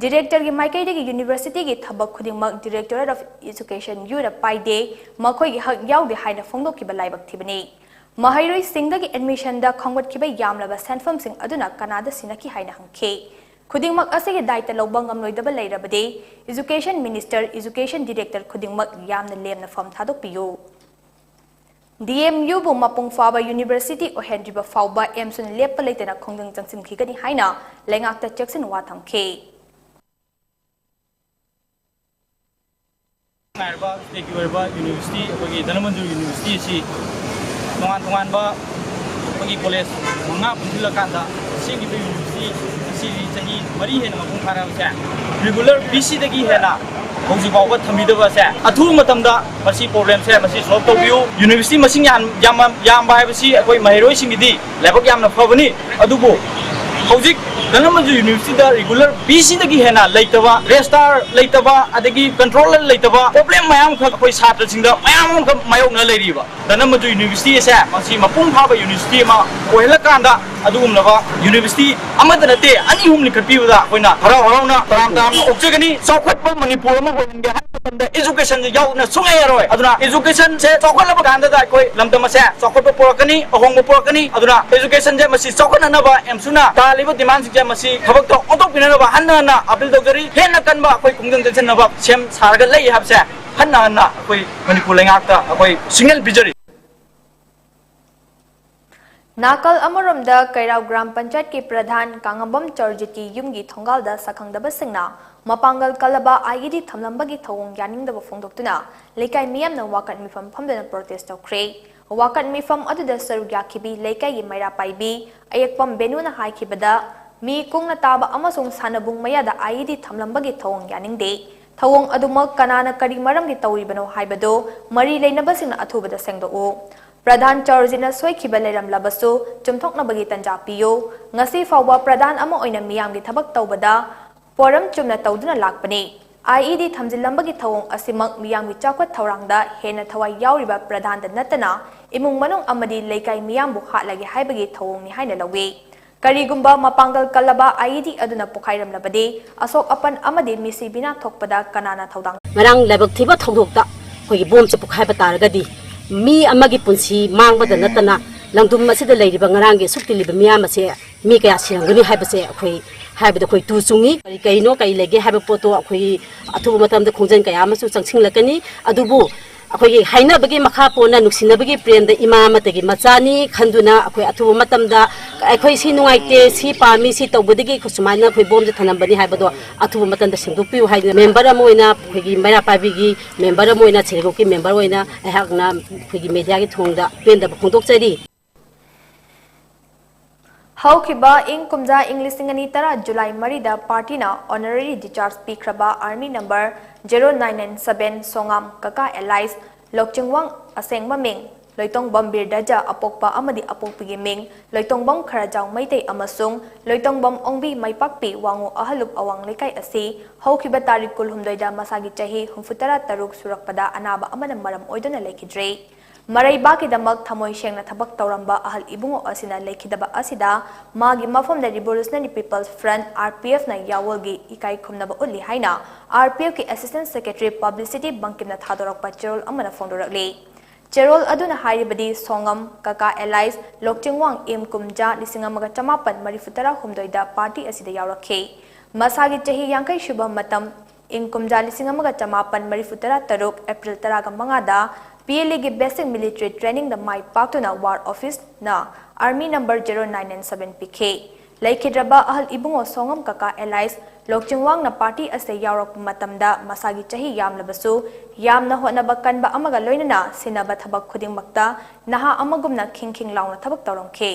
ꯗꯤꯔꯦꯛꯇꯔꯒꯤ ꯃꯥꯏꯀꯩꯗꯒꯤ ꯌꯨꯅꯤꯚꯔꯁꯤꯇꯤꯒꯤ ꯊꯕꯛ ꯈꯨꯗꯤꯡꯃꯛ Directorate of Education ꯌꯨꯅ ꯄꯥꯏꯗꯦ, ꯃꯈꯣꯏꯒꯤ ꯍꯛ ꯌꯥꯎꯗꯦ ꯍꯥꯏꯅ ꯐꯣꯡꯗꯣꯛꯈꯤꯕ ꯂꯥꯏꯕꯛ ꯊꯤꯕꯅꯤ꯫ ꯃꯍꯩꯔꯣꯏꯁꯤꯡꯗꯒꯤ ꯑꯦꯗꯃꯤꯁꯟꯗ ꯈꯣꯝꯒꯠꯈꯤꯕ ꯌꯥꯝꯂꯕ ꯁꯦꯟꯐꯝꯁꯤꯡ ꯑꯗꯨꯅ ꯀꯅꯥꯗ ꯁꯤꯟꯅꯈꯤ ꯍꯥꯏꯅ ꯍꯪꯈꯤ꯫ ꯈꯨꯗꯤꯡꯃꯛ ꯑꯁꯤꯒꯤ ꯗꯥꯏꯇ ꯂꯧꯕ ꯉꯝꯂꯣꯏꯗꯕ ꯂꯩꯔꯕꯗꯤ, Education Minister, Education Director ꯈꯨꯗꯤꯡꯃꯛ ꯌꯥꯝꯅ ꯂꯦꯝꯅ ꯐꯝ ꯊꯥꯗꯣꯛꯄꯤꯌꯨ꯫ ꯗꯤ ꯑꯦꯝ ꯌꯨꯕꯨ ꯃꯄꯨꯡ ꯐꯥꯕ ꯌꯨꯅꯤꯚꯔꯁꯤꯇꯤ ꯑꯣꯏꯍꯟꯗ꯭ꯔꯤꯕ ꯐꯥꯎꯕ ꯑꯦꯝꯁꯨꯅ ꯂꯦꯞꯄ ꯂꯩꯇꯅ ꯈꯣꯡꯖꯪ ꯆꯪꯁꯤꯟꯈꯤꯒꯅꯤ ꯍꯥꯏꯅ ꯂꯩꯉꯥꯛꯇ ꯆꯦꯛꯁꯤꯟ ꯋꯥ ꯊꯝꯈꯤ꯫ ꯉꯥꯏꯔꯕ ꯁ꯭ꯇꯦꯠꯀꯤ ꯑꯣꯏꯔꯕ ꯌꯨꯅꯤꯚꯔꯁꯤꯇꯤ, ꯑꯩꯈꯣꯏꯒꯤ ꯙꯅꯃꯟꯖꯨꯔ ꯌꯨꯅꯤꯚꯔꯁꯤꯇꯤ ꯑꯁꯤ ꯇꯣꯉꯥꯟ ꯇꯣꯉꯥꯟꯕ ꯑꯩꯈꯣꯏꯒꯤ ꯀꯣꯂꯦꯖ ꯃꯉꯥ ꯄꯨꯟꯁꯤꯜꯂꯀꯥꯟꯗ ꯁꯦꯝꯈꯤꯕ ꯌꯨꯅꯤꯚꯔꯁꯤꯇꯤ ꯑꯁꯤꯗꯤ ꯆꯍꯤ ꯃꯔꯤ ꯍꯦꯟꯅ ꯃꯄꯨꯡ ꯐꯥꯔꯛꯑꯕꯁꯦ, ꯔꯤꯒꯨꯂꯔ ꯚꯤ ꯁꯤꯗꯒꯤ ꯍꯦꯟꯅ ꯍꯧꯖꯤꯛ ꯐꯥꯎꯕ ꯊꯝꯕꯤꯗꯕꯁꯦ, ꯑꯊꯨꯕ ꯃꯇꯝꯗ ꯃꯁꯤ ꯄ꯭ꯔꯣꯕ꯭ꯂꯦꯝꯁꯦ ꯃꯁꯤ ꯁꯣꯜꯕ ꯇꯧꯕꯤꯌꯨ꯫ ꯌꯨꯅꯤꯚꯔꯁꯤꯇꯤ ꯃꯁꯤꯡ ꯌꯥꯝ, ꯌꯥꯝ, ꯌꯥꯝꯕ ꯍꯥꯏꯕꯁꯤ ꯑꯩꯈꯣꯏ ꯃꯍꯩꯔꯣꯏꯁꯤꯡꯒꯤꯗꯤ ꯂꯥꯏꯕꯛ ꯌꯥꯝꯅ ꯐꯕꯅꯤ, ꯑꯗꯨꯕꯨ ꯍꯧꯖꯤꯛ ꯙꯅꯃꯟꯖꯨꯔ ꯌꯨꯅꯤꯚꯔꯁꯤꯇꯤꯗ ꯔꯤꯒꯨꯂꯔ ꯚꯤ ꯁꯤꯗꯒꯤ ꯍꯦꯟꯅ ꯂꯩꯇꯕ, ꯔꯦꯖꯤꯁꯇ꯭ꯔꯥꯔ ꯂꯩꯇꯕ, ꯑꯗꯒꯤ ꯀꯟꯇ꯭ꯔꯣꯂꯔ ꯂꯩꯇꯕ, ꯄ꯭ꯔꯣꯕ꯭ꯂꯦꯝ ꯃꯌꯥꯝ ꯑꯃꯈꯛ ꯑꯩꯈꯣꯏ ꯁꯥꯇ꯭ꯔꯁꯤꯡꯗ ꯃꯌꯥꯝ ꯑꯃꯈꯛ ꯃꯥꯌꯣꯛꯅ ꯂꯩꯔꯤꯕ꯫ ꯙꯅꯃꯟꯖꯨꯔ ꯌꯨꯅꯤꯚꯔꯁꯤꯇꯤ ꯑꯁꯦ ꯃꯁꯤ ꯃꯄꯨꯡ ꯐꯥꯕ ꯌꯨꯅꯤꯚꯔꯁꯤꯇꯤ ꯑꯃ ꯑꯣꯏꯍꯜꯂꯀꯥꯟꯗ ꯑꯗꯨꯒꯨꯝꯂꯕ ꯌꯨꯅꯤꯚꯔꯁꯤꯇꯤ ꯑꯃꯗ ꯅꯠꯇꯦ, ꯑꯅꯤ ꯑꯍꯨꯝ ꯂꯤꯡꯈꯠꯄꯤꯕꯗ ꯑꯩꯈꯣꯏꯅ ꯍꯔꯥꯎ ꯍꯔꯥꯎꯅ ꯇꯔꯥꯝ ꯇꯔꯥꯝꯅ ꯑꯣꯛꯆꯒꯅꯤ꯫ ꯆꯥꯎꯈꯠꯄ ꯃꯅꯤꯄꯨꯔ ꯑꯃ ꯑꯣꯏꯍꯟꯒꯦ ꯍꯥꯏꯕ ꯃꯇꯝꯗ education ꯁꯦ ꯌꯥꯎꯗꯅ ꯁꯨꯡꯌꯥ ꯌꯥꯔꯣꯏ꯫ ꯑꯗꯨꯅ education ꯁꯦ ꯆꯥꯎꯈꯠꯂꯕ ꯀꯥꯟꯗꯗ ꯑꯩꯈꯣꯏ ꯂꯝꯗꯝ ꯑꯁꯦ ꯆꯥꯎꯈꯠꯄ ꯄꯨꯔꯛꯀꯅꯤ, ꯑꯍꯣꯡꯕ ꯄꯨꯔꯛꯀꯅꯤ꯫ ꯑꯗꯨꯅ education ꯁꯦ ꯃꯁꯤ ꯆꯥꯎꯈꯠꯅꯅꯕ ꯑꯦꯝꯁꯨꯅ ꯇꯥꯜꯂꯤꯕ demand ꯁꯤꯡꯁꯦ ꯃꯁꯤ ꯊꯕꯛꯇ ꯑꯣꯟꯊꯣꯛꯄꯤꯅꯅꯕ ꯍꯟꯅ ꯍꯟꯅ appeal ꯇꯧꯖꯔꯤ꯫ ꯍꯦꯟꯅ ꯀꯟꯕ ꯑꯩꯈꯣꯏ ꯈꯣꯡꯖꯪ ꯆꯪꯁꯤꯟꯅꯕ ꯁꯦꯝ ꯁꯥꯔꯒ ꯂꯩ ꯍꯥꯏꯕꯁꯦ ꯍꯟꯅ ꯍꯟꯅ ꯑꯩꯈꯣꯏ ꯃꯅꯤꯄꯨꯔ ꯂꯩꯉꯥꯛꯇ ꯑꯩꯈꯣꯏ signal ꯄꯤꯖꯔꯤ꯫ ꯅꯥꯀꯜ ꯑꯃꯔꯣꯝꯗ ꯀꯩꯔꯥꯎ ꯒ꯭ꯔꯥꯝ ꯄꯟꯆꯥꯌꯠꯀꯤ ꯄ꯭ꯔꯙꯥꯟ ꯀꯥꯉꯝꯕꯝ ꯆꯧꯔꯖꯤꯠꯀꯤ ꯌꯨꯝꯒꯤ ꯊꯣꯡꯒꯥꯜꯗ ꯁꯛꯈꯪꯗꯕꯁꯤꯡꯅ ꯃꯄꯥꯡꯒꯜ ꯀꯜꯂꯕ I E D ꯊꯝꯂꯝꯕꯒꯤ ꯊꯧꯑꯣꯡ ꯌꯥꯅꯤꯡꯗꯕ ꯐꯣꯡꯗꯣꯛꯇꯨꯅ ꯂꯩꯀꯥꯏ ꯃꯤꯌꯥꯝꯅ ꯋꯥꯀꯠ ꯃꯤꯐꯝ ꯐꯝꯗꯨꯅ protest ꯇꯧꯈ꯭ꯔꯦ꯫ ꯋꯥꯀꯠ ꯃꯤꯐꯝ ꯑꯗꯨꯗ ꯁꯔꯨꯛ ꯌꯥꯈꯤꯕꯤ ꯂꯩꯀꯥꯏꯒꯤ ꯃꯩꯔꯥ ꯄꯥꯏꯕꯤ ꯑꯌꯦꯛꯄꯝ ꯕꯦꯅꯨꯅ ꯍꯥꯏꯈꯤꯕꯗ, ꯃꯤ ꯀꯨꯡꯅ ꯇꯥꯕ ꯑꯃꯁꯨꯡ ꯁꯥꯟꯅꯕꯨꯡ ꯃꯌꯥꯗ I E D ꯊꯝꯂꯝꯕꯒꯤ ꯊꯧꯑꯣꯡ ꯌꯥꯅꯤꯡꯗꯦ꯫ ꯊꯧꯑꯣꯡ ꯑꯗꯨꯃꯛ ꯀꯅꯥꯅ ꯀꯔꯤ ꯃꯔꯝꯒꯤ ꯇꯧꯔꯤꯕꯅꯣ ꯍꯥꯏꯕꯗꯨ ꯃꯔꯤ ꯂꯩꯅꯕꯁꯤꯡꯅ ꯑꯊꯨꯕꯗ ꯁꯦꯡꯗꯣꯛꯎ꯫ ꯄ꯭ꯔꯙꯥꯟ ꯆꯧꯔꯖꯤꯠꯅ ꯁꯣꯏꯈꯤꯕ ꯂꯩꯔꯝꯂꯕꯁꯨ ꯆꯨꯝꯊꯣꯛꯅꯕꯒꯤ ꯇꯟꯖꯥ ꯄꯤꯌꯨ꯫ ꯉꯁꯤ ꯐꯥꯎꯕ ꯄ꯭ꯔꯙꯥꯟ ꯑꯃ ꯑꯣꯏꯅ ꯃꯤꯌꯥꯝꯒꯤ ꯊꯕꯛ ꯇꯧꯕꯗ ꯄꯣꯔꯝ ꯆꯨꯝꯅ ꯇꯧꯗꯨꯅ ꯂꯥꯛꯄꯅꯤ꯫ ꯑꯥꯏ ꯏ ꯗꯤ ꯊꯝꯖꯤꯜꯂꯝꯕꯒꯤ ꯊꯧꯑꯣꯡ ꯑꯁꯤꯃꯛ ꯃꯤꯌꯥꯝꯒꯤ ꯆꯥꯎꯈꯠ ꯊꯧꯔꯥꯡꯗ ꯍꯦꯟꯅ ꯊꯋꯥꯏ ꯌꯥꯎꯔꯤꯕ ꯄ꯭ꯔꯙꯥꯟꯗ ꯅꯠꯇꯅ ꯏꯃꯨꯡ ꯃꯅꯨꯡ ꯑꯃꯗꯤ ꯂꯩꯀꯥꯏ ꯃꯤꯌꯥꯝꯕꯨ ꯍꯥꯠꯂꯒꯦ ꯍꯥꯏꯕꯒꯤ ꯊꯧꯑꯣꯡꯅꯤ ꯍꯥꯏꯅ ꯂꯧꯏ꯫ ꯀꯔꯤꯒꯨꯝꯕ ꯃꯄꯥꯡꯒꯜ ꯀꯜꯂꯕ ꯑꯥꯏ ꯏ ꯗꯤ ꯑꯗꯨꯅ ꯄꯣꯈꯥꯏꯔꯝꯂꯕꯗꯤ ꯑꯁꯣꯛ ꯑꯄꯟ ꯑꯃꯗꯤ ꯃꯤꯁꯤ ꯃꯤꯅꯥ ꯊꯣꯛꯄꯗ ꯀꯅꯥꯅ ꯊꯧꯗꯥꯡ ꯉꯔꯥꯡ ꯂꯥꯏꯕꯛ ꯊꯤꯕ ꯊꯧꯗꯣꯛꯇ ꯑꯩꯈꯣꯏꯒꯤ ꯕꯣꯝꯁꯦ ꯄꯣꯈꯥꯏꯕ ꯇꯥꯔꯒꯗꯤ ꯃꯤ ꯑꯃꯒꯤ ꯄꯨꯟꯁꯤ ꯃꯥꯡꯕꯗ ꯅꯠꯇꯅ ꯂꯝꯗꯝ ꯑꯁꯤꯗ ꯂꯩꯔꯤꯕ ꯉꯔꯥꯡꯒꯤ ꯑꯁꯨꯛ ꯇꯤꯜꯂꯤꯕ ꯃꯤꯌꯥꯝ ꯑꯁꯦ ꯃꯤ ꯀꯌꯥ ꯁꯤꯔꯝꯒꯅꯤ ꯍꯥꯏꯕꯁꯦ ꯑꯩꯈꯣꯏ ꯍꯥꯏꯕꯗ ꯑꯩꯈꯣꯏ ꯇꯨ ꯆꯨꯡꯉꯤ꯫ ꯀꯔꯤ ꯀꯩꯅꯣ ꯀꯩ ꯂꯩꯒꯦ ꯍꯥꯏꯕ ꯄꯣꯠꯇꯣ ꯑꯩꯈꯣꯏꯒꯤ ꯑꯊꯨꯕ ꯃꯇꯝꯗ ꯈꯣꯡꯖꯪ ꯀꯌꯥ ꯑꯃꯁꯨ ꯆꯪꯁꯤꯜꯂꯛꯀꯅꯤ꯫ ꯑꯗꯨꯕꯨ ꯑꯩꯈꯣꯏꯒꯤ ꯍꯥꯏꯅꯕꯒꯤ ꯃꯈꯥ ꯄꯣꯟꯅ ꯅꯨꯡꯁꯤꯅꯕꯒꯤ ꯄ꯭ꯔꯦꯝꯗ ꯏꯃꯥ ꯑꯃꯠꯇꯒꯤ ꯃꯆꯥꯅꯤ ꯈꯟꯗꯨꯅ ꯑꯩꯈꯣꯏ ꯑꯊꯨꯕ ꯃꯇꯝꯗ ꯑꯩꯈꯣꯏ ꯁꯤ ꯅꯨꯡꯉꯥꯏꯇꯦ, ꯁꯤ ꯄꯥꯝꯃꯤ, ꯁꯤ ꯇꯧꯕꯗꯒꯤ ꯑꯩꯈꯣꯏ ꯁꯨꯃꯥꯏꯅ ꯑꯩꯈꯣꯏ ꯕꯣꯝꯁꯦ ꯊꯅꯝꯕꯅꯤ ꯍꯥꯏꯕꯗꯣ ꯑꯊꯨꯕ ꯃꯇꯝꯗ ꯁꯦꯡꯗꯣꯛꯄꯤꯌꯨ ꯍꯥꯏꯗꯅ ꯃꯦꯝꯕꯔ ꯑꯃ ꯑꯣꯏꯅ ꯑꯩꯈꯣꯏꯒꯤ ꯃꯩꯔꯥ ꯄꯥꯏꯕꯤꯒꯤ ꯃꯦꯝꯕꯔ ꯑꯃ ꯑꯣꯏꯅ ꯁꯦꯜꯐ ꯍꯦꯜꯞ ꯒ꯭ꯔꯨꯞꯀꯤ ꯃꯦꯝꯕꯔ ꯑꯣꯏꯅ ꯑꯩꯍꯥꯛꯅ ꯑꯩꯈꯣꯏꯒꯤ ꯃꯦꯗꯤꯌꯥꯒꯤ ꯊꯣꯡꯗ ꯄꯦꯟꯗꯕ ꯐꯣꯡꯗꯣꯛꯆꯔꯤ꯫ ꯍꯧꯈꯤꯕ ꯏꯪ ꯀꯨꯝꯖꯥ ꯏꯪ ꯂꯤꯁꯤꯡ ꯑꯅꯤ ꯇꯔꯥ ꯖꯨꯂꯥꯏ ꯃꯔꯤꯗ ꯄꯥꯔꯇꯤꯅ ꯑꯣꯅꯔꯦꯔꯤ ꯗꯤꯆꯥꯔꯖ ꯄꯤꯈ꯭ꯔꯕ army number zero nine nine seven Songam Kaka Elias ꯂꯣꯛꯆꯤꯡꯋꯥꯡ, ꯑꯁꯦꯡꯕ ꯃꯤꯡ ꯂꯣꯏꯇꯣꯡꯕꯝ ꯕꯤꯔꯗꯖ, ꯑꯄꯣꯛꯄ ꯑꯃꯗꯤ ꯑꯄꯣꯛꯄꯤꯒꯤ ꯃꯤꯡ ꯂꯣꯏꯇꯣꯡꯕꯝ ꯈꯔꯖꯥꯎ ꯃꯩꯇꯩ ꯑꯃꯁꯨꯡ ꯂꯣꯏꯇꯣꯡꯕꯝ ꯑꯣꯡꯕꯤ ꯃꯩꯄꯥꯛꯄꯤ ꯋꯥꯉꯨ ꯑꯍꯜꯂꯨꯞ ꯑꯋꯥꯡ ꯂꯩꯀꯥꯏ ꯑꯁꯤ ꯍꯧꯈꯤꯕ ꯇꯥꯔꯤꯛ ꯀꯨꯟꯍꯨꯝꯗꯣꯏꯗ ꯃꯁꯥꯒꯤ ꯆꯍꯤ ꯍꯨꯝꯐꯨꯇꯔꯥ ꯇꯔꯨꯛ ꯁꯨꯔꯛꯄꯗ ꯑꯅꯥꯕ ꯑꯃꯅ ꯃꯔꯝ ꯑꯣꯏꯗꯨꯅ ꯂꯩꯈꯤꯗ꯭ꯔꯦ꯫ ꯃꯔꯩꯕꯥꯛꯀꯤꯗꯃꯛ ꯊꯃꯣꯏ ꯁꯦꯡꯅ ꯊꯕꯛ ꯇꯧꯔꯝꯕ ꯑꯍꯜ ꯏꯕꯨꯡꯉꯣ ꯑꯁꯤꯅ ꯂꯩꯈꯤꯗꯕ ꯑꯁꯤꯗ ꯃꯥꯒꯤ ꯃꯐꯝꯗ Revolutionary People's Front, R P F ꯅ ꯌꯥꯋꯣꯜꯒꯤ ꯏꯀꯥꯏ ꯈꯨꯝꯅꯕ ꯎꯠꯂꯤ ꯍꯥꯏꯅ R P F ꯀꯤ Assistant Secretary Publicity ꯕꯪꯀꯤꯝꯅ ꯊꯥꯗꯣꯔꯛꯄ ꯆꯦꯔꯣꯜ ꯑꯃꯅ ꯐꯣꯡꯗꯣꯔꯛꯂꯤ꯫ ꯆꯦꯔꯣꯜ ꯑꯗꯨꯅ ꯍꯥꯏꯔꯤꯕꯗꯤ ꯁꯣꯉꯝ ꯀꯀꯥ ꯑꯦꯂꯥꯏꯁ ꯂꯣꯛꯆꯤꯡꯋꯥꯡ ꯏꯪ ꯀꯨꯝꯖꯥ ꯂꯤꯁꯤꯡ ꯑꯃꯒ ꯆꯃꯥꯄꯟ ꯃꯔꯤꯐꯨ ꯇꯔꯥ ꯍꯨꯝꯗꯣꯏꯗ ꯄꯥꯔꯇꯤ ꯑꯁꯤꯗ ꯌꯥꯎꯔꯛꯈꯤ꯫ ꯃꯁꯥꯒꯤ ꯆꯍꯤ ꯌꯥꯡꯈꯩ ꯁꯨꯕ ꯃꯇꯝ ꯏꯪ ꯀꯨꯝꯖꯥ ꯂꯤꯁꯤꯡ ꯑꯃꯒ ꯆꯃꯥꯄꯟ ꯃꯔꯤꯐꯨ ꯇꯔꯥ ꯇꯔꯨꯛ April ꯇꯔꯥꯒ ꯃꯉꯥꯗ P L A ꯒꯤ basic military training ꯗ ꯃꯥꯏ ꯄꯥꯛꯇꯨꯅ war office ꯅ army number zero nine nine seven ꯄꯤꯈꯤ꯫ ꯂꯩꯈꯤꯗ꯭ꯔꯕ ꯑꯍꯜ ꯏꯕꯨꯡꯉꯣ ꯁꯣꯉꯝ ꯀꯀꯥ ꯑꯦꯂꯥꯏꯁ ꯂꯣꯛꯆꯤꯡꯋꯥꯡꯅ ꯄꯥꯔꯇꯤ ꯑꯁꯤꯗ ꯌꯥꯎꯔꯛꯄ ꯃꯇꯝꯗ ꯃꯁꯥꯒꯤ ꯆꯍꯤ ꯌꯥꯝꯂꯕꯁꯨ ꯌꯥꯝꯅ ꯍꯣꯠꯅꯕ ꯀꯟꯕ ꯑꯃꯒ ꯂꯣꯏꯅꯅ ꯁꯤꯟꯅꯕ ꯊꯕꯛ ꯈꯨꯗꯤꯡꯃꯛꯇ ꯅꯍꯥ ꯑꯃꯒꯨꯝꯅ ꯈꯤꯡ ꯈꯤꯡ ꯂꯥꯎꯅ ꯊꯕꯛ ꯇꯧꯔꯝꯈꯤ꯫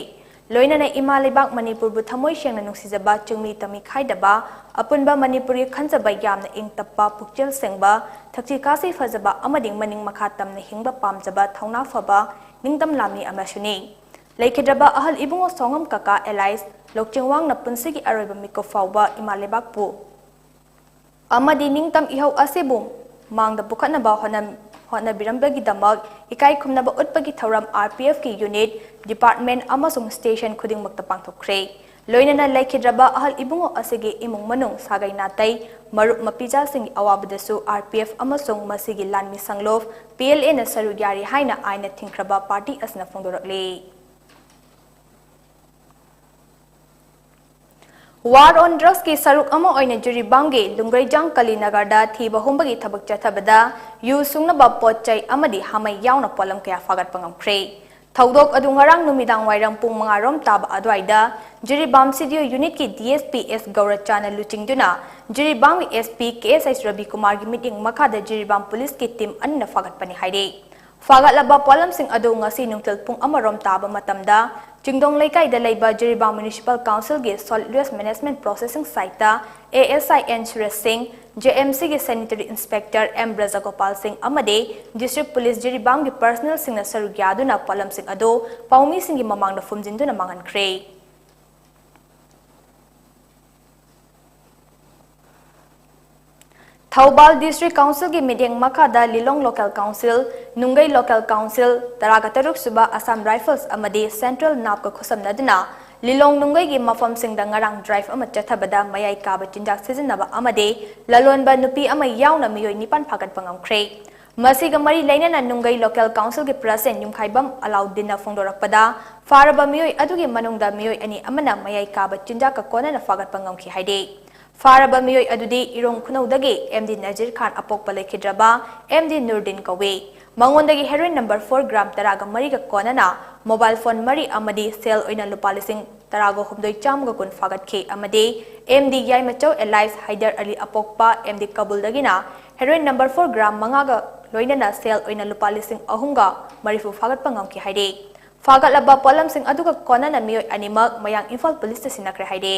ꯂꯣꯏꯅꯅ ꯏꯃꯥ ꯂꯩꯕꯥꯛ ꯃꯅꯤꯄꯨꯔꯕꯨ ꯊꯃꯣꯏ ꯁꯦꯡꯅ ꯅꯨꯡꯁꯤꯖꯕ, ꯆꯤꯡꯃꯤ ꯇꯝꯃꯤ ꯈꯥꯏꯗꯕ, ꯑꯄꯨꯟꯕ ꯃꯅꯤꯄꯨꯔꯒꯤ ꯈꯟꯖꯕ ꯌꯥꯝꯅ ꯏꯪ ꯇꯞꯄ, ꯄꯨꯛꯆꯦꯜ ꯁꯦꯡꯕ, ꯊꯛꯁꯤ ꯈꯥꯁꯤ ꯐꯖꯕ ꯑꯃꯗꯤ ꯃꯅꯤꯡ ꯃꯈꯥ ꯇꯝꯅ ꯍꯤꯡꯕ ꯄꯥꯝꯖꯕ ꯊꯧꯅꯥ ꯐꯕ ꯅꯤꯡꯇꯝ ꯂꯥꯟꯃꯤ ꯑꯃꯁꯨꯅꯤ꯫ ꯂꯩꯈꯤꯗ꯭ꯔꯕ ꯑꯍꯜ ꯏꯕꯨꯡꯉꯣ ꯁꯣꯉꯝ ꯀꯀꯥ ꯑꯦꯂꯥꯏꯁ ꯂꯣꯛꯆꯤꯡꯋꯥꯡꯅ ꯄꯨꯟꯁꯤꯒꯤ ꯑꯔꯣꯏꯕ ꯃꯤꯀꯨꯞ ꯐꯥꯎꯕ ꯏꯃꯥ ꯂꯩꯕꯥꯛꯄꯨ ꯑꯃꯗꯤ ꯅꯤꯡꯇꯝ ꯏꯍꯧ ꯑꯁꯤꯕꯨ ꯃꯥꯡꯗ ꯄꯨꯈꯠꯅꯕ ꯍꯣꯠꯅ-, ꯍꯣꯠꯅꯕꯤꯔꯝꯕꯒꯤꯗꯃꯛ ꯏꯀꯥꯏ ꯈꯨꯝꯅꯕ ꯎꯠꯄꯒꯤ ꯊꯧꯔꯝ RPFꯀꯤ unit, department ꯑꯃꯁꯨꯡ station ꯈꯨꯗꯤꯡꯃꯛꯇ ꯄꯥꯡꯊꯣꯛꯈ꯭ꯔꯦ꯫ ꯂꯣꯏꯅꯅ ꯂꯩꯈꯤꯗ꯭ꯔꯕ ꯑꯍꯜ ꯏꯕꯨꯡꯉꯣ ꯑꯁꯤꯒꯤ ꯏꯃꯨꯡ ꯃꯅꯨꯡ, ꯁꯥꯒꯩ ꯅꯥꯇꯩ, ꯃꯔꯨꯞ ꯃꯄꯤꯖꯥꯁꯤꯡꯒꯤ ꯑꯋꯥꯕꯗꯁꯨ RPF ꯑꯃꯁꯨꯡ ꯃꯁꯤꯒꯤ ꯂꯥꯟꯃꯤ ꯁꯪꯂꯣꯞ PLAꯅ ꯁꯔꯨꯛ ꯌꯥꯔꯤ ꯍꯥꯏꯅ ꯑꯥꯏꯟꯅ ꯊꯤꯡꯈ꯭ꯔꯕ party ꯑꯁꯤꯅ ꯐꯣꯡꯗꯣꯔꯛꯂꯤ꯫ War on Drugsꯀꯤ ꯁꯔꯨꯛ ꯑꯃ ꯑꯣꯏꯅ ꯖꯤꯔꯤꯕꯥꯝꯒꯤ ꯂꯨꯡꯒꯩꯖꯥꯡ ꯀꯂꯤꯅꯒꯔꯗ ꯊꯤꯕ ꯍꯨꯝꯕꯒꯤ ꯊꯕꯛ ꯆꯠꯊꯕꯗ ꯌꯨ ꯁꯨꯡꯅꯕ ꯄꯣꯠ ꯆꯩ ꯑꯃꯗꯤ ꯍꯥꯃꯩ ꯌꯥꯎꯅ ꯄꯣꯠꯂꯝ ꯀꯌꯥ ꯐꯥꯒꯠꯄ ꯉꯝꯈ꯭ꯔꯦ꯫ ꯊꯧꯗꯣꯛ ꯑꯗꯨ ꯉꯔꯥꯡ ꯅꯨꯃꯤꯗꯥꯡ ꯋꯥꯏꯔꯝ ꯄꯨꯡ ꯃꯉꯥ ꯔꯣꯝ ꯇꯥꯕ ꯑꯗꯨꯋꯥꯏꯗ ꯖꯤꯔꯤꯕꯥꯝ CDO unitꯀꯤ DSP S ꯒꯧꯔꯆꯥꯅ ꯂꯨꯆꯤꯡꯗꯨꯅ ꯖꯤꯔꯤꯕꯥꯝꯒꯤ SP KSH ꯔꯕꯤꯀꯨꯃꯥꯔꯒꯤ ꯃꯤꯠꯌꯦꯡ ꯃꯈꯥꯗ ꯖꯤꯔꯤꯕꯥꯝ policeꯀꯤ team ꯑꯅꯤꯅ ꯐꯥꯒꯠꯄꯅꯤ ꯍꯥꯏꯔꯤ꯫ ꯐꯥꯒꯠꯂꯕ ꯄꯣꯠꯂꯝꯁꯤꯡ ꯑꯗꯨ ꯉꯁꯤ ꯅꯨꯡꯊꯤꯜ ꯄꯨꯡ ꯑꯃ ꯔꯣꯝ ꯇꯥꯕ ꯃꯇꯝꯗ ꯆꯤꯡꯗꯣꯡ ꯂꯩꯀꯥꯏꯗ ꯂꯩꯕ Jiribam Municipal Councilꯒꯤ Solid Waste Management Processing Siteꯇ ASI N Suresh ꯁꯤꯡ, JMCꯒꯤ Sanitary Inspector M ꯕ꯭ꯔꯖꯒꯣꯄꯥꯜ ꯁꯤꯡ ꯑꯃꯗꯤ District Police ꯖꯤꯔꯤꯕꯥꯝꯒꯤ personnelꯁꯤꯡꯅ ꯁꯔꯨꯛ ꯌꯥꯗꯨꯅ ꯄꯣꯠꯂꯝꯁꯤꯡ ꯑꯗꯨ ꯄꯥꯎꯃꯤꯁꯤꯡꯒꯤ ꯃꯃꯥꯡꯗ ꯐꯨꯝꯖꯤꯟꯗꯨꯅ ꯃꯥꯡꯍꯟꯈ꯭ꯔꯦ꯫ ꯊꯧꯕꯥꯜ District Councilꯒꯤ ꯃꯤꯠꯌꯦꯡ ꯃꯈꯥꯗ ꯂꯤꯂꯣꯡ Local Council, ꯅꯨꯡꯒꯩ Local Council, ꯇꯔꯥꯒ ꯇꯔꯨꯛ ꯁꯨꯕ Assam Rifles ꯑꯃꯗꯤ Central NAPꯀ ꯈꯨꯠꯁꯝꯅꯗꯨꯅ ꯂꯤꯂꯣꯡ ꯅꯨꯡꯒꯩꯒꯤ ꯃꯐꯝꯁꯤꯡꯗ ꯉꯔꯥꯡ drive ꯑꯃ ꯆꯠꯊꯕꯗ ꯃꯌꯥꯏ ꯀꯥꯕ ꯆꯤꯟꯖꯥꯛ ꯁꯤꯖꯤꯟꯅꯕ ꯑꯃꯗꯤ ꯂꯂꯣꯟꯕ ꯅꯨꯄꯤ ꯑꯃ ꯌꯥꯎꯅ ꯃꯤꯑꯣꯏ ꯅꯤꯄꯥꯟ ꯐꯥꯒꯠꯄ ꯉꯝꯈ꯭ꯔꯦ꯫ ꯃꯁꯤꯒ ꯃꯔꯤ ꯂꯩꯅꯅ ꯅꯨꯡꯒꯩ Local Councilꯒꯤ President ꯌꯨꯝꯈꯥꯏꯕꯝ ꯑꯂꯥꯎꯗꯤꯟꯅ ꯐꯣꯡꯗꯣꯔꯛꯄꯗ, ꯐꯥꯔꯕ ꯃꯤꯑꯣꯏ ꯑꯗꯨꯒꯤ ꯃꯅꯨꯡꯗ ꯃꯤꯑꯣꯏ ꯑꯅꯤ ꯑꯃꯅ ꯃꯌꯥꯏ ꯀꯥꯕ ꯆꯤꯟꯖꯥꯛꯀ ꯀꯣꯟꯅꯅ ꯐꯥꯒꯠꯄ ꯉꯝꯈꯤ ꯍꯥꯏꯔꯤ꯫ ꯐꯥꯔꯕ ꯃꯤꯑꯣꯏ ꯑꯗꯨꯗꯤ ꯏꯔꯣꯡ ꯈꯨꯅꯧꯗꯒꯤ MD ꯅꯖꯤꯔ ꯈꯥꯟ ꯑꯄꯣꯛꯄ ꯂꯩꯈꯤꯗ꯭ꯔꯕ MD ꯅꯨꯔꯗꯤꯟ ꯀꯧꯏ꯫ ꯃꯉꯣꯟꯗꯒꯤ heroin number four gram ꯇꯔꯥꯒ ꯃꯔꯤꯒ ꯀꯣꯟꯅꯅ mobile phone ꯃꯔꯤ ꯑꯃꯗꯤ ꯁꯦꯜ ꯑꯣꯏꯅ ꯂꯨꯄꯥ ꯂꯤꯁꯤꯡ ꯇꯔꯥꯒ ꯍꯨꯝꯗꯣꯏ ꯆꯥꯝꯃꯒ ꯀꯨꯟ ꯐꯥꯒꯠꯈꯤ ꯑꯃꯗꯤ MD ꯌꯥꯏꯃꯆꯧ alias ꯍꯥꯏꯗꯔ ꯑꯂꯤ ꯑꯄꯣꯛꯄ MD ꯀꯕꯨꯜꯗꯒꯤꯅ heroin number four gram ꯃꯉꯥꯒ ꯂꯣꯏꯅꯅ ꯁꯦꯜ ꯑꯣꯏꯅ ꯂꯨꯄꯥ ꯂꯤꯁꯤꯡ ꯑꯍꯨꯝꯒ ꯃꯔꯤꯐꯨ ꯐꯥꯒꯠꯄ ꯉꯝꯈꯤ ꯍꯥꯏꯔꯤ꯫ ꯐꯥꯒꯠꯂꯕ ꯄꯣꯠꯂꯝꯁꯤꯡ ꯑꯗꯨꯒ ꯀꯣꯟꯅꯅ ꯃꯤꯑꯣꯏ ꯑꯅꯤꯃꯛ ꯃꯌꯥꯡ ꯏꯝꯐꯥꯜ ꯄꯨꯂꯤꯁꯇ ꯁꯤꯟꯅꯈ꯭ꯔꯦ ꯍꯥꯏꯔꯦ꯫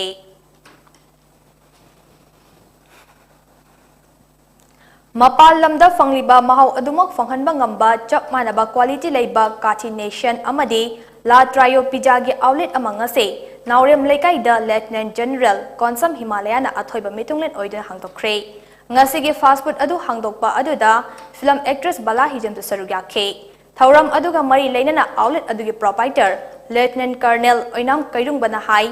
ꯃꯄꯥꯟ ꯂꯝꯗ ꯐꯪꯂꯤꯕ ꯃꯍꯥꯎ ꯑꯗꯨꯃꯛ ꯐꯪꯍꯟꯕ ꯉꯝꯕ ꯆꯞ ꯃꯥꯟꯅꯕ quality ꯂꯩꯕ ꯀꯥꯊꯤ ꯅꯦꯁꯟ ꯑꯃꯗꯤ ꯂꯥ ꯇ꯭ꯔꯥꯏꯌꯣ ꯄꯤꯖꯥꯒꯤ outlet ꯑꯃ ꯉꯁꯤ ꯅꯥꯎꯔꯦꯝ ꯂꯩꯀꯥꯏꯗ Lieutenant General ꯀꯣꯟꯁꯝ ꯍꯤꯃꯥꯂꯌꯥꯅ ꯑꯊꯣꯏꯕ ꯃꯤꯇꯨꯡꯂꯦꯟ ꯑꯣꯏꯗꯨꯅ ꯍꯥꯡꯗꯣꯛꯈ꯭ꯔꯦ꯫ ꯉꯁꯤꯒꯤ fast food ꯑꯗꯨ ꯍꯥꯡꯗꯣꯛꯄ ꯑꯗꯨꯗ film actress ꯕꯂꯥ ꯍꯤꯖꯝꯁꯨ ꯁꯔꯨꯛ ꯌꯥꯈꯤ꯫ ꯊꯧꯔꯝ ꯑꯗꯨꯒ ꯃꯔꯤ ꯂꯩꯅꯅ outlet ꯑꯗꯨꯒꯤ proprietor Lieutenant Colonel ꯑꯣꯏꯅꯥꯝ ꯀꯩꯔꯨꯡꯕꯅ ꯍꯥꯏ,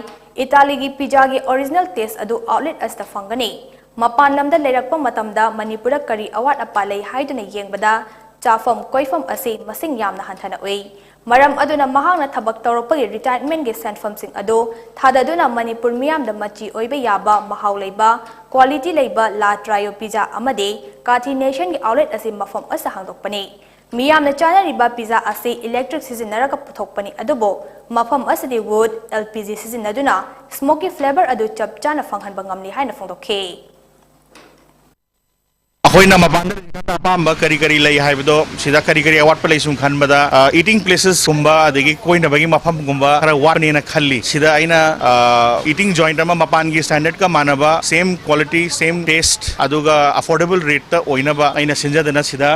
ꯏꯇꯥꯂꯤꯒꯤ ꯄꯤꯖꯥꯒꯤ original taste ꯑꯗꯨ outlet ꯑꯁꯤꯗ ꯐꯪꯒꯅꯤ꯫ ꯃꯄꯥꯟ ꯂꯝꯗ ꯂꯩꯔꯛꯄ ꯃꯇꯝꯗ ꯃꯅꯤꯄꯨꯔꯗ ꯀꯔꯤ ꯑꯋꯥꯠ ꯑꯄꯥ ꯂꯩ ꯍꯥꯏꯗꯨꯅ ꯌꯦꯡꯕꯗ ꯆꯥꯐꯝ ꯀꯣꯏꯐꯝ ꯑꯁꯤ ꯃꯁꯤꯡ ꯌꯥꯝꯅ ꯍꯟꯊꯅ ꯎꯏ꯫ ꯃꯔꯝ ꯑꯗꯨꯅ ꯃꯍꯥꯛꯅ ꯊꯕꯛ ꯇꯧꯔꯛꯄꯒꯤ retirementꯒꯤ ꯁꯦꯟꯐꯝꯁꯤꯡ ꯑꯗꯨ ꯊꯥꯗꯗꯨꯅ ꯃꯅꯤꯄꯨꯔ ꯃꯤꯌꯥꯝꯗ ꯃꯆꯤ ꯑꯣꯏꯕ ꯌꯥꯕ ꯃꯍꯥꯎ ꯂꯩꯕ, quality ꯂꯩꯕ ꯂꯥ ꯇ꯭ꯔꯥꯏꯌꯣ ꯄꯤꯖꯥ ꯑꯃꯗꯤ ꯀꯥꯊꯤ ꯅꯦꯁꯟꯒꯤ outlet ꯑꯁꯤ ꯃꯐꯝ ꯑꯁꯤꯗ ꯍꯥꯡꯗꯣꯛꯄꯅꯤ꯫ ꯃꯤꯌꯥꯝꯅ ꯆꯥꯅꯔꯤꯕ ꯄꯤꯖꯥ ꯑꯁꯤ electric ꯁꯤꯖꯤꯟꯅꯔꯒ ꯄꯨꯊꯣꯛꯄꯅꯤ, ꯑꯗꯨꯕꯨ ꯃꯐꯝ ꯑꯁꯤꯗꯤ wood, L P G ꯁꯤꯖꯤꯟꯅꯗꯨꯅ smoky flavour ꯑꯗꯨ ꯆꯞ ꯆꯥꯅ ꯐꯪꯍꯟꯕ ꯉꯝꯂꯤ ꯍꯥꯏꯅ ꯐꯣꯡꯗꯣꯛꯈꯤ꯫ ꯑꯩꯈꯣꯏꯅ ꯃꯄꯥꯟꯗ ꯂꯩꯔꯤꯀꯥꯟꯗ ꯑꯄꯥꯝꯕ ꯀꯔꯤ ꯀꯔꯤ ꯂꯩ ꯍꯥꯏꯕꯗꯣ, ꯁꯤꯗ ꯀꯔꯤ ꯀꯔꯤ ꯑꯋꯥꯠꯄ ꯂꯩ ꯁꯨꯝ ꯈꯟꯕꯗ, eating placesꯀꯨꯝꯕ ꯑꯗꯒꯤ ꯀꯣꯏꯅꯕꯒꯤ ꯃꯐꯝꯒꯨꯝꯕ ꯈꯔ ꯋꯥꯠꯄꯅꯦꯅ ꯈꯜꯂꯤ꯫ ꯁꯤꯗ ꯑꯩꯅ eating joint ꯑꯃ ꯃꯄꯥꯟꯒꯤ standardꯀ ꯃꯥꯟꯅꯕ, same quality, same taste, ꯑꯗꯨꯒ affordable rateꯇ ꯑꯣꯏꯅꯕ ꯑꯩꯅ ꯁꯤꯟꯖꯗꯅ ꯁꯤꯗ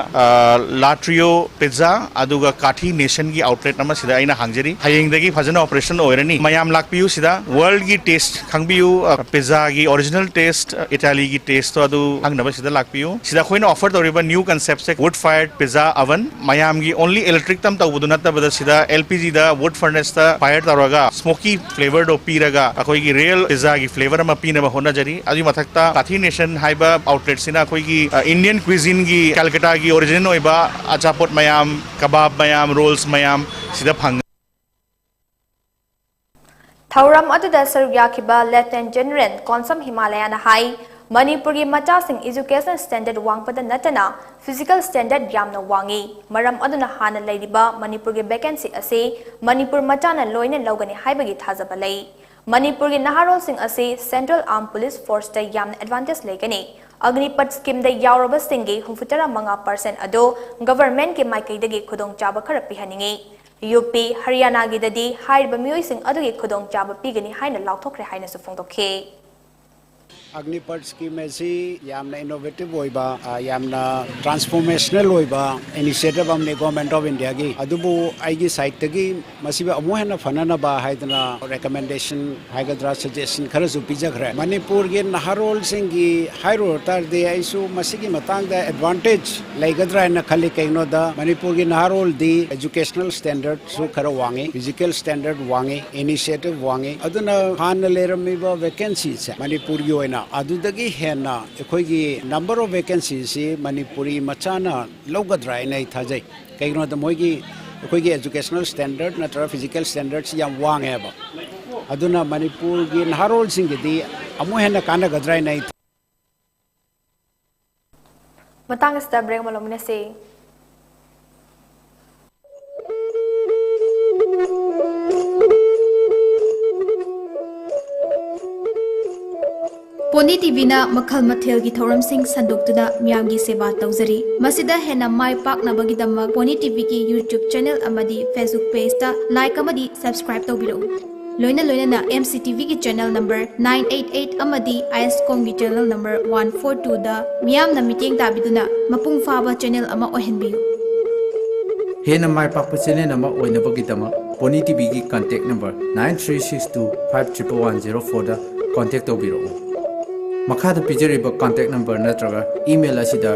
ꯂꯥ ꯇ꯭ꯔꯥꯏꯌꯣ ꯄꯤꯖꯥ ꯑꯗꯨꯒ ꯀꯥꯊꯤ ꯅꯦꯁꯟꯒꯤ outlet ꯑꯃ ꯁꯤꯗ ꯑꯩꯅ ꯍꯥꯡꯖꯔꯤ꯫ ꯍꯌꯦꯡꯗꯒꯤ ꯐꯖꯅ operation ꯑꯣꯏꯔꯅꯤ꯫ ꯃꯌꯥꯝ ꯂꯥꯛꯄꯤꯌꯨ ꯁꯤꯗ꯫ Worldꯒꯤ taste ꯈꯪꯕꯤꯌꯨ, ꯄꯤꯖꯥꯒꯤ original taste, ꯏꯇꯥꯂꯤꯒꯤ tasteꯇꯣ ꯑꯗꯨ ꯈꯪꯅꯕ ꯁꯤꯗ ꯂꯥꯛꯄꯤꯌꯨ꯫ ꯁꯤꯗ ꯑꯩꯈꯣꯏꯅ offer ꯇꯧꯔꯤꯕ new conceptꯁꯦ wood fired pizza oven, ꯃꯌꯥꯝꯒꯤ only electricꯇ ꯇꯧꯕꯗꯨ ꯅꯠꯇꯕꯗ ꯁꯤꯗ L P Gꯗ wood furnaceꯇ fire ꯇꯧꯔꯒ smoky flavourꯗꯣ ꯄꯤꯔꯒ ꯑꯩꯈꯣꯏꯒꯤ real ꯄꯤꯖꯥꯒꯤ flavour ꯑꯃ ꯄꯤꯅꯕ ꯍꯣꯠꯅꯖꯔꯤ꯫ ꯑꯗꯨꯒꯤ ꯃꯊꯛꯇ ꯀꯥꯊꯤ ꯅꯦꯁꯟ ꯍꯥꯏꯕ outletꯁꯤꯅ ꯑꯩꯈꯣꯏꯒꯤ Indian cuisineꯒꯤ Calcuttaꯒꯤ origin ꯑꯣꯏꯕ ꯑꯆꯥꯄꯣꯠ ꯃꯌꯥꯝ, ꯀꯕꯥꯕ ꯃꯌꯥꯝ, rolls ꯃꯌꯥꯝ ꯁꯤꯗ ꯐꯪꯒꯅꯤ꯫ ꯊꯧꯔꯝ ꯑꯗꯨꯗ ꯁꯔꯨꯛ ꯌꯥꯈꯤꯕ Lieutenant General ꯀꯣꯟꯁꯝ ꯍꯤꯃꯥꯂꯌꯥꯅ ꯍꯥꯏ, ꯃꯅꯤꯄꯨꯔꯒꯤ ꯃꯆꯥꯁꯤꯡ education standard ꯋꯥꯡꯕꯗ ꯅꯠꯇꯅ physical standard ꯌꯥꯝꯅ ꯋꯥꯡꯏ꯫ ꯃꯔꯝ ꯑꯗꯨꯅ ꯍꯥꯟꯅ ꯂꯩꯔꯤꯕ ꯃꯅꯤꯄꯨꯔꯒꯤ vacancy ꯑꯁꯤ ꯃꯅꯤꯄꯨꯔ ꯃꯆꯥꯅ ꯂꯣꯏꯅ ꯂꯧꯒꯅꯤ ꯍꯥꯏꯕꯒꯤ ꯊꯥꯖꯕ ꯂꯩ꯫ ꯃꯅꯤꯄꯨꯔꯒꯤ ꯅꯍꯥꯔꯣꯜꯁꯤꯡ ꯑꯁꯤ Central Armed Police Forceꯇ ꯌꯥꯝꯅ advantage ꯂꯩꯒꯅꯤ꯫ ꯑꯒꯅꯤꯄꯊ schemeꯗ ꯌꯥꯎꯔꯕꯁꯤꯡꯒꯤ ꯍꯨꯝꯐꯨꯇꯔꯥ ꯃꯉꯥ percent ꯑꯗꯨ governmentꯀꯤ ꯃꯥꯏꯀꯩꯗꯒꯤ ꯈꯨꯗꯣꯡꯆꯥꯕ ꯈꯔ ꯄꯤꯍꯟꯅꯤꯡꯏ꯫ ꯌꯨ ꯄꯤ, ꯍꯔꯤꯌꯥꯅꯥꯒꯤꯗꯗꯤ ꯍꯥꯏꯔꯤꯕ ꯃꯤꯑꯣꯏꯁꯤꯡ ꯑꯗꯨꯒꯤ ꯈꯨꯗꯣꯡꯆꯥꯕ ꯄꯤꯒꯅꯤ ꯍꯥꯏꯅ ꯂꯥꯎꯊꯣꯛꯈ꯭ꯔꯦ ꯍꯥꯏꯅꯁꯨ ꯐꯣꯡꯗꯣꯛꯈꯤ꯫ ꯑꯒꯅꯤꯄꯠ ꯁ꯭ꯀꯤꯝ ꯑꯁꯤ ꯌꯥꯝꯅ ꯏꯅꯣꯚꯦꯇꯤꯚ ꯑꯣꯏꯕ, ꯑ, ꯌꯥꯝꯅ ꯇ꯭ꯔꯥꯟꯁꯐꯣꯔꯃꯦꯁꯅꯦꯜ ꯑꯣꯏꯕ ꯏꯅꯤꯁꯤꯌꯦꯇꯤꯚ ꯑꯃꯅꯤ ꯒꯣꯔꯃꯦꯟꯠ ꯑꯣꯐ ꯏꯟꯗꯤꯌꯥꯒꯤ꯫ ꯑꯗꯨꯕꯨ ꯑꯩꯒꯤ ꯁꯥꯏꯠꯇꯒꯤ ꯃꯁꯤꯕꯨ ꯑꯃꯨꯛ ꯍꯦꯟꯅ ꯐꯅꯅꯕ ꯍꯥꯏꯗꯅ ꯔꯤꯀꯃꯦꯟꯗꯦꯁꯟ ꯍꯥꯏꯒꯗ꯭ꯔꯥ, ꯁꯖꯦꯁꯟ ꯈꯔꯁꯨ ꯄꯤꯖꯈ꯭ꯔꯦ꯫ ꯃꯅꯤꯄꯨꯔꯒꯤ ꯅꯍꯥꯔꯣꯜꯁꯤꯡꯒꯤ ꯍꯥꯏꯔꯨꯔ ꯇꯥꯔꯗꯤ ꯑꯩꯁꯨ ꯃꯁꯤꯒꯤ ꯃꯇꯥꯡꯗ ꯑꯦꯗꯚꯥꯟꯇꯦꯖ ꯂꯩꯒꯗ꯭ꯔꯥ ꯍꯥꯏꯅ ꯈꯜꯂꯤ꯫ ꯀꯩꯒꯤꯅꯣꯗ ꯃꯅꯤꯄꯨꯔꯒꯤ ꯅꯍꯥꯔꯣꯜꯗꯤ ꯑꯦꯖꯨꯀꯦꯁꯅꯦꯜ ꯁ꯭ꯇꯦꯟꯗꯔꯗꯁꯨ ꯈꯔ ꯋꯥꯡꯉꯤ, ꯐꯤꯖꯤꯀꯦꯜ ꯁ꯭ꯇꯦꯟꯗꯔꯗ ꯋꯥꯡꯉꯤ, ꯏꯅꯤꯁꯤꯌꯦꯇꯤꯚ ꯋꯥꯡꯉꯤ꯫ ꯑꯗꯨꯅ ꯍꯥꯟꯅ ꯂꯩꯔꯝꯃꯤꯕ ꯚꯦꯀꯦꯟꯁꯤꯁꯦ ꯃꯅꯤꯄꯨꯔꯒꯤ ꯑꯣꯏꯅ ꯑꯗꯨꯗꯒꯤ ꯍꯦꯟꯅ ꯑꯩꯈꯣꯏꯒꯤ ꯅꯝꯕꯔ ꯑꯣꯐ ꯚꯦꯀꯦꯟꯁꯤꯁꯤ ꯃꯅꯤꯄꯨꯔꯤ ꯃꯆꯥꯅ ꯂꯧꯒꯗ꯭ꯔꯥ ꯍꯥꯏꯅ ꯑꯩ ꯊꯥꯖꯩ꯫ ꯀꯩꯒꯤꯅꯣꯗ ꯃꯣꯏꯒꯤ ꯑꯩꯈꯣꯏꯒꯤ ꯑꯦꯖꯨꯀꯦꯁꯅꯦꯜ ꯁ꯭ꯇꯦꯟꯗꯔꯗ ꯅꯠꯇ꯭ꯔꯒ ꯐꯤꯖꯤꯀꯦꯜ ꯁ꯭ꯇꯦꯟꯗꯔꯗꯁꯤ ꯌꯥꯝ ꯋꯥꯡꯉꯦꯕ꯫ ꯑꯗꯨꯅ ꯃꯅꯤꯄꯨꯔꯒꯤ ꯅꯍꯥꯔꯣꯜꯁꯤꯡꯒꯤꯗꯤ ꯑꯃꯨꯛ ꯍꯦꯟꯅ ꯀꯥꯟꯅꯒꯗ꯭ꯔꯥ ꯍꯥꯏꯅ ꯑꯩ ꯃꯇꯥꯡ ꯑꯁꯤꯗ ꯕ꯭ꯔꯦꯛ ꯑꯃ ꯂꯧꯃꯤꯟꯅꯁꯤ꯫ ꯄꯣꯅꯤ ꯇꯤꯚꯤꯅ ꯃꯈꯜ ꯃꯊꯦꯜꯒꯤ ꯊꯧꯔꯝꯁꯤꯡ ꯁꯟꯗꯣꯛꯇꯨꯅ ꯃꯤꯌꯥꯝꯒꯤ ꯁꯦꯕꯥ ꯇꯧꯖꯔꯤ꯫ ꯃꯁꯤꯗ ꯍꯦꯟꯅ ꯃꯥꯏ ꯄꯥꯛꯅꯕꯒꯤꯗꯃꯛ ꯄꯣꯅꯤ ꯇꯤꯚꯤꯒꯤ YouTube ꯆꯦꯅꯦꯜ ꯑꯃꯗꯤ Facebook ꯄꯦꯖꯇ ꯂꯥꯏꯛ ꯑꯃꯗꯤ ꯁꯕꯁꯀ꯭ꯔꯥꯏꯕ ꯇꯧꯕꯤꯔꯛꯎ꯫ ꯂꯣꯏꯅ ꯂꯣꯏꯅꯅ ꯑꯦꯝ ꯁꯤ ꯇꯤ ꯚꯤꯒꯤ channel number nine eight eight ꯑꯃꯗꯤ ꯑꯥꯏ ꯑꯦꯁ ꯀꯣꯝꯒꯤ ꯆꯦꯅꯦꯜ ꯅꯝꯕꯔ ꯋꯥꯟ ꯐꯣꯔ ꯇꯨꯗ ꯃꯤꯌꯥꯝꯅ ꯃꯤꯠꯌꯦꯡ ꯇꯥꯕꯤꯗꯨꯅ ꯃꯄꯨꯡ ꯐꯥꯕ ꯆꯦꯅꯦꯜ ꯑꯃ ꯑꯣꯏꯍꯟꯕꯤꯌꯨ꯫ ꯍꯦꯟꯅ ꯃꯥꯏ ꯄꯥꯛꯄ ꯆꯦꯅꯦꯜ ꯑꯃ ꯑꯣꯏꯅꯕꯒꯤꯗꯃꯛ ꯄꯣꯅꯤ ꯇꯤꯚꯤꯒꯤ contact number nine three six two five triple one zero ꯐꯣꯔꯗ ꯀꯟꯇꯦꯛ ꯇꯧꯕꯤꯔꯛꯎ꯫ ꯃꯈꯥꯗ ꯄꯤꯖꯔꯤꯕ ꯀꯟꯇꯦꯛ ꯅꯝꯕꯔ ꯅꯠꯇ꯭ꯔꯒ ꯏꯃꯦꯜ ꯑꯁꯤꯗ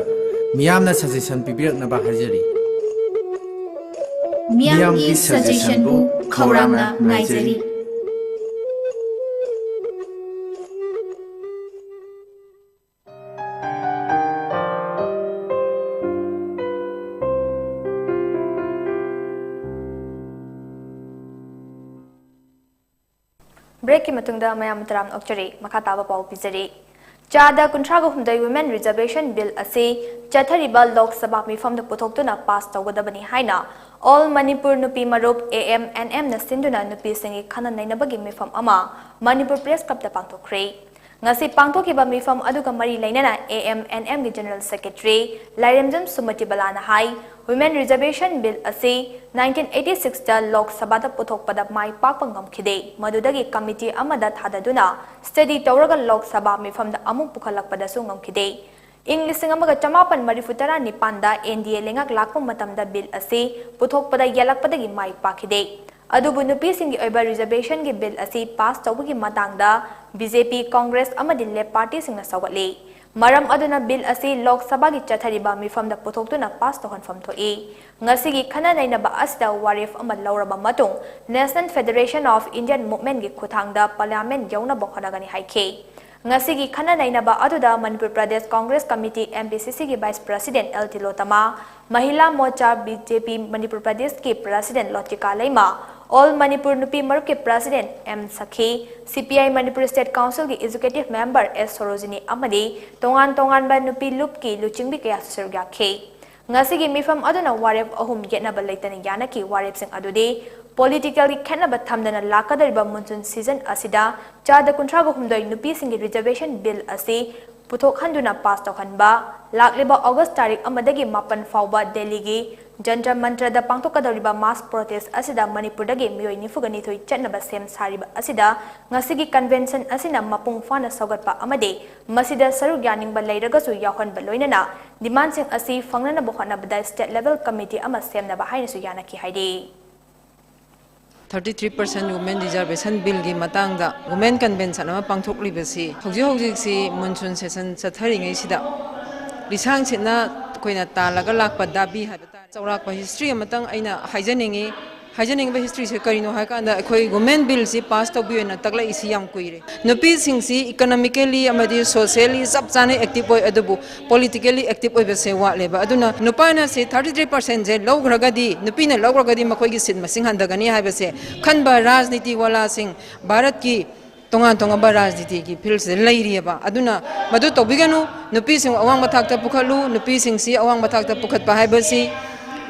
ꯃꯤꯌꯥꯝꯅ ꯁꯖꯦꯁꯟ ꯄꯤꯕꯤꯔꯛꯅꯕ ꯍꯥꯏꯖꯔꯤ꯫ ꯃꯤꯌꯥꯝꯒꯤ ꯁꯖꯦꯁꯟꯕꯨ ꯈꯧꯔꯥꯡꯅ ꯉꯥꯏꯖꯔꯤ꯫ ꯕ꯭ꯔꯦꯛꯀꯤ ꯃꯇꯨꯡꯗ ꯃꯌꯥꯝ ꯇꯔꯥꯝꯅ ꯑꯣꯛꯆꯔꯤ꯫ ꯃꯈꯥ ꯇꯥꯕ ꯄꯥꯎ ꯄꯤꯖꯔꯤ꯫ ꯆꯥꯗ ꯀꯨꯟꯊ꯭ꯔꯥꯒ ꯍꯨꯝꯗꯣꯏ Women Reservation Bill ꯑꯁꯤ ꯆꯠꯊꯔꯤꯕ ꯂꯣꯛ ꯁꯚꯥ ꯃꯤꯐꯝꯗ ꯄꯨꯊꯣꯛꯇꯨꯅ ꯄꯥꯁ ꯇꯧꯒꯗꯕꯅꯤ ꯍꯥꯏꯅ All Manipur ꯅꯨꯄꯤ ꯃꯔꯨꯞ, ꯑꯦ ꯑꯦꯝ ꯑꯦꯟ ꯑꯦꯝꯅ ꯁꯤꯟꯗꯨꯅ ꯅꯨꯄꯤꯁꯤꯡꯒꯤ ꯈꯟꯅ ꯅꯩꯅꯕꯒꯤ ꯃꯤꯐꯝ ꯑꯃ ꯃꯅꯤꯄꯨꯔ ꯄ꯭ꯔꯦꯁ ꯀ꯭ꯂꯕꯇ ꯄꯥꯡꯊꯣꯛꯈ꯭ꯔꯦ꯫ ꯉꯁꯤ ꯄꯥꯡꯊꯣꯛꯈꯤꯕ ꯃꯤꯐꯝ ꯑꯗꯨꯒ ꯃꯔꯤ ꯂꯩꯅꯅ A M N M ꯒꯤ General Secretary ꯂꯥꯏꯔꯦꯝꯖꯝ ꯁꯨꯃꯇꯤꯕꯂꯥꯅ ꯍꯥꯏ, Women Reservation Bill ꯑꯁꯤ nineteen eighty six ꯇ ꯂꯣꯛ ꯁꯚꯥꯗ ꯄꯨꯊꯣꯛꯄꯗ ꯃꯥꯏ ꯄꯥꯛꯄ ꯉꯝꯈꯤꯗꯦ꯫ ꯃꯗꯨꯗꯒꯤ committee ꯑꯃꯗ ꯊꯥꯗꯗꯨꯅ study ꯇꯧꯔꯒ ꯂꯣꯛ ꯁꯚꯥ ꯃꯤꯐꯝꯗ ꯑꯃꯨꯛ ꯄꯨꯈꯠꯂꯛꯄꯗꯁꯨ ꯉꯝꯈꯤꯗꯦ꯫ ꯏꯪ ꯂꯤꯁꯤꯡ ꯑꯃꯒ ꯆꯃꯥꯄꯟ ꯃꯔꯤꯐꯨ ꯇꯔꯥ ꯅꯤꯄꯥꯟꯗ N D A ꯂꯩꯉꯥꯛ ꯂꯥꯛꯄ ꯃꯇꯝꯗ bill ꯑꯁꯤ ꯄꯨꯊꯣꯛꯄꯗ ꯌꯥꯠꯂꯛꯄꯗꯒꯤ ꯃꯥꯏ ꯄꯥꯛꯈꯤꯗꯦ꯫ ꯑꯗꯨꯕꯨ ꯅꯨꯄꯤꯁꯤꯡꯒꯤ ꯑꯣꯏꯕ reservation ꯒꯤ bill ꯑꯁꯤ pass ꯇꯧꯕꯒꯤ ꯃꯇꯥꯡꯗ B J P, Congress ꯑꯃꯗꯤ Left party ꯁꯤꯡꯅ ꯁꯧꯒꯠꯂꯤ꯫ ꯃꯔꯝ ꯑꯗꯨꯅ bill ꯑꯁꯤ ꯂꯣꯛ ꯁꯚꯥꯒꯤ ꯆꯠꯊꯔꯤꯕ ꯃꯤꯐꯝꯗ ꯄꯨꯊꯣꯛꯇꯨꯅ pass ꯇꯧꯍꯟꯐꯝ ꯊꯣꯛꯏ꯫ ꯉꯁꯤꯒꯤ ꯈꯟꯅ ꯅꯩꯅꯕ ꯑꯁꯤꯗ ꯋꯥꯔꯦꯞ ꯑꯃ ꯂꯧꯔꯕ ꯃꯇꯨꯡ National Federation of Indian Movement ꯀꯤ ꯈꯨꯠꯊꯥꯡꯗ parliament ꯌꯧꯅꯕ ꯍꯣꯠꯅꯒꯅꯤ ꯍꯥꯏꯈꯤ꯫ ꯉꯁꯤꯒꯤ ꯈꯟꯅ ꯅꯩꯅꯕ ꯑꯗꯨꯗ Manipur Pradesh Congress committee, M P C C ꯒꯤ vice president L ꯇꯤꯂꯣꯇꯃꯥ, ꯃꯍꯤꯂꯥ ꯃꯣꯔꯆꯥ B J P Manipur ꯄ꯭ꯔꯗꯦꯁꯀꯤ president ꯂꯣꯇꯤꯀꯥ ꯂꯩꯃ, All ꯃꯅꯤꯄꯨꯔ ꯅꯨꯄꯤ ꯃꯔꯨꯞꯀꯤ president M ꯁꯈꯤ, C P I Manipur state council ꯒꯤ executive member S ꯁꯣꯔꯣꯖꯤꯅꯤ ꯑꯃꯗꯤ ꯇꯣꯉꯥꯟ ꯇꯣꯉꯥꯟꯕ ꯅꯨꯄꯤ ꯂꯨꯞꯀꯤ ꯂꯨꯆꯤꯡꯕꯤ ꯀꯌꯥꯁꯨ ꯁꯔꯨꯛ ꯌꯥꯈꯤ꯫ ꯉꯁꯤꯒꯤ ꯃꯤꯐꯝ ꯑꯗꯨꯅ ꯋꯥꯔꯦꯞ ꯑꯍꯨꯝ ꯌꯦꯠꯅꯕ ꯂꯩꯇꯅ ꯌꯥꯅꯈꯤ꯫ ꯋꯥꯔꯦꯞꯁꯤꯡ ꯑꯗꯨꯗꯤ political ꯒꯤ ꯈꯦꯠꯅꯕ ꯊꯝꯗꯅ ꯂꯥꯛꯀꯗꯧꯔꯤꯕ monsoon season ꯑꯁꯤꯗ ꯆꯥꯗ ꯀꯨꯟꯊ꯭ꯔꯥꯒ ꯍꯨꯝꯗꯣꯏ ꯅꯨꯄꯤꯁꯤꯡꯒꯤ reservation bill ꯑꯁꯤ ꯄꯨꯊꯣꯛꯍꯟꯗꯨꯅ pass ꯇꯧꯍꯟꯕ, ꯂꯥꯛꯂꯤꯕ August ꯇꯥꯔꯤꯛ ꯑꯃꯗꯒꯤ ꯃꯥꯄꯟ ꯐꯥꯎꯕ ꯗꯦꯜꯂꯤꯒꯤ ꯖꯟꯇꯔ ꯃꯟꯇꯔꯗ ꯄꯥꯡꯊꯣꯛꯀꯗꯧꯔꯤꯕ mass protest ꯑꯁꯤꯗ ꯃꯅꯤꯄꯨꯔꯗꯒꯤ ꯃꯤꯑꯣꯏ ꯅꯤꯐꯨꯒ ꯅꯤꯊꯣꯏ ꯆꯠꯅꯕ ꯁꯦꯝ ꯁꯥꯔꯤꯕ ꯑꯁꯤꯗ ꯉꯁꯤꯒꯤ convention ꯑꯁꯤꯅ ꯃꯄꯨꯡ ꯐꯥꯅ ꯁꯧꯒꯠꯄ ꯑꯃꯗꯤ ꯃꯁꯤꯗ ꯁꯔꯨꯛ ꯌꯥꯅꯤꯡꯕ ꯂꯩꯔꯒꯁꯨ ꯌꯥꯎꯍꯟꯕ ꯂꯣꯏꯅꯅ demandꯁꯤꯡ ꯑꯁꯤ ꯐꯪꯅꯅꯕ ꯍꯣꯠꯅꯕꯗ state level committee ꯑꯃ ꯁꯦꯝꯅꯕ ꯍꯥꯏꯅꯁꯨ ꯌꯥꯅꯈꯤ ꯍꯥꯏꯔꯤ꯫ Thirty three percent Women Reservation Billꯒꯤ ꯃꯇꯥꯡꯗ Women Convention ꯑꯃ ꯄꯥꯡꯊꯣꯛꯂꯤꯕꯁꯤ ꯍꯧꯖꯤꯛ ꯍꯧꯖꯤꯛꯁꯤ monsoon season ꯆꯠꯊꯔꯤꯉꯩꯁꯤꯗ ꯂꯤꯁꯥꯡ ꯁꯤꯠꯅ ꯑꯩꯈꯣꯏꯅ ꯇꯥꯜꯂꯒ ꯂꯥꯛꯄ ꯗꯥꯕꯤ ꯍꯥꯏꯕ ꯇꯥꯔꯦ꯫ ꯆꯥꯎꯔꯥꯛꯄ history ꯑꯃꯇꯪ ꯑꯩꯅ ꯍꯥꯏꯖꯅꯤꯡꯉꯤ꯫ ꯍꯥꯏꯖꯅꯤꯡꯕ historyꯁꯦ ꯀꯔꯤꯅꯣ ꯍꯥꯏꯀꯥꯟꯗ, ꯑꯩꯈꯣꯏ Women Billꯁꯤ pass ꯇꯧꯕꯤ ꯑꯣꯏꯅ ꯇꯛꯂꯛꯏꯁꯤ ꯌꯥꯝ ꯀꯨꯏꯔꯦ꯫ ꯅꯨꯄꯤꯁꯤꯡꯁꯤ economically ꯑꯃꯗꯤ socially ꯆꯞ ꯆꯥꯅ active ꯑꯣꯏ, ꯑꯗꯨꯕꯨ politically active ꯑꯣꯏꯕꯁꯦ ꯋꯥꯠꯂꯦꯕ꯫ ꯑꯗꯨꯅ ꯅꯨꯄꯥꯅ ꯁꯤ thirty three percentꯁꯦ ꯂꯧꯈ꯭ꯔꯒꯗꯤ, ꯅꯨꯄꯤꯅ ꯂꯧꯈ꯭ꯔꯒꯗꯤ ꯃꯈꯣꯏꯒꯤ seat ꯃꯁꯤꯡ ꯍꯟꯊꯒꯅꯤ ꯍꯥꯏꯕꯁꯦ ꯈꯟꯕ ꯔꯥꯖꯅꯤꯇꯤ ꯋꯥꯂꯥꯁꯤꯡ ꯚꯥꯔꯠꯀꯤ ꯇꯣꯉꯥꯟ ꯇꯣꯉꯥꯟꯕ ꯔꯥꯖꯅꯤꯇꯤꯒꯤ fieldꯁꯤꯗ ꯂꯩꯔꯤꯑꯕ꯫ ꯑꯗꯨꯅ ꯃꯗꯨ ꯇꯧꯕꯤꯒꯅꯨ, ꯅꯨꯄꯤꯁꯤꯡ ꯑꯋꯥꯡꯕ ꯊꯥꯛꯇ ꯄꯨꯈꯠꯂꯨ, ꯅꯨꯄꯤꯁꯤꯡꯁꯤ ꯑꯋꯥꯡꯕ ꯊꯥꯛꯇ ꯄꯨꯈꯠꯄ ꯍꯥꯏꯕꯁꯤ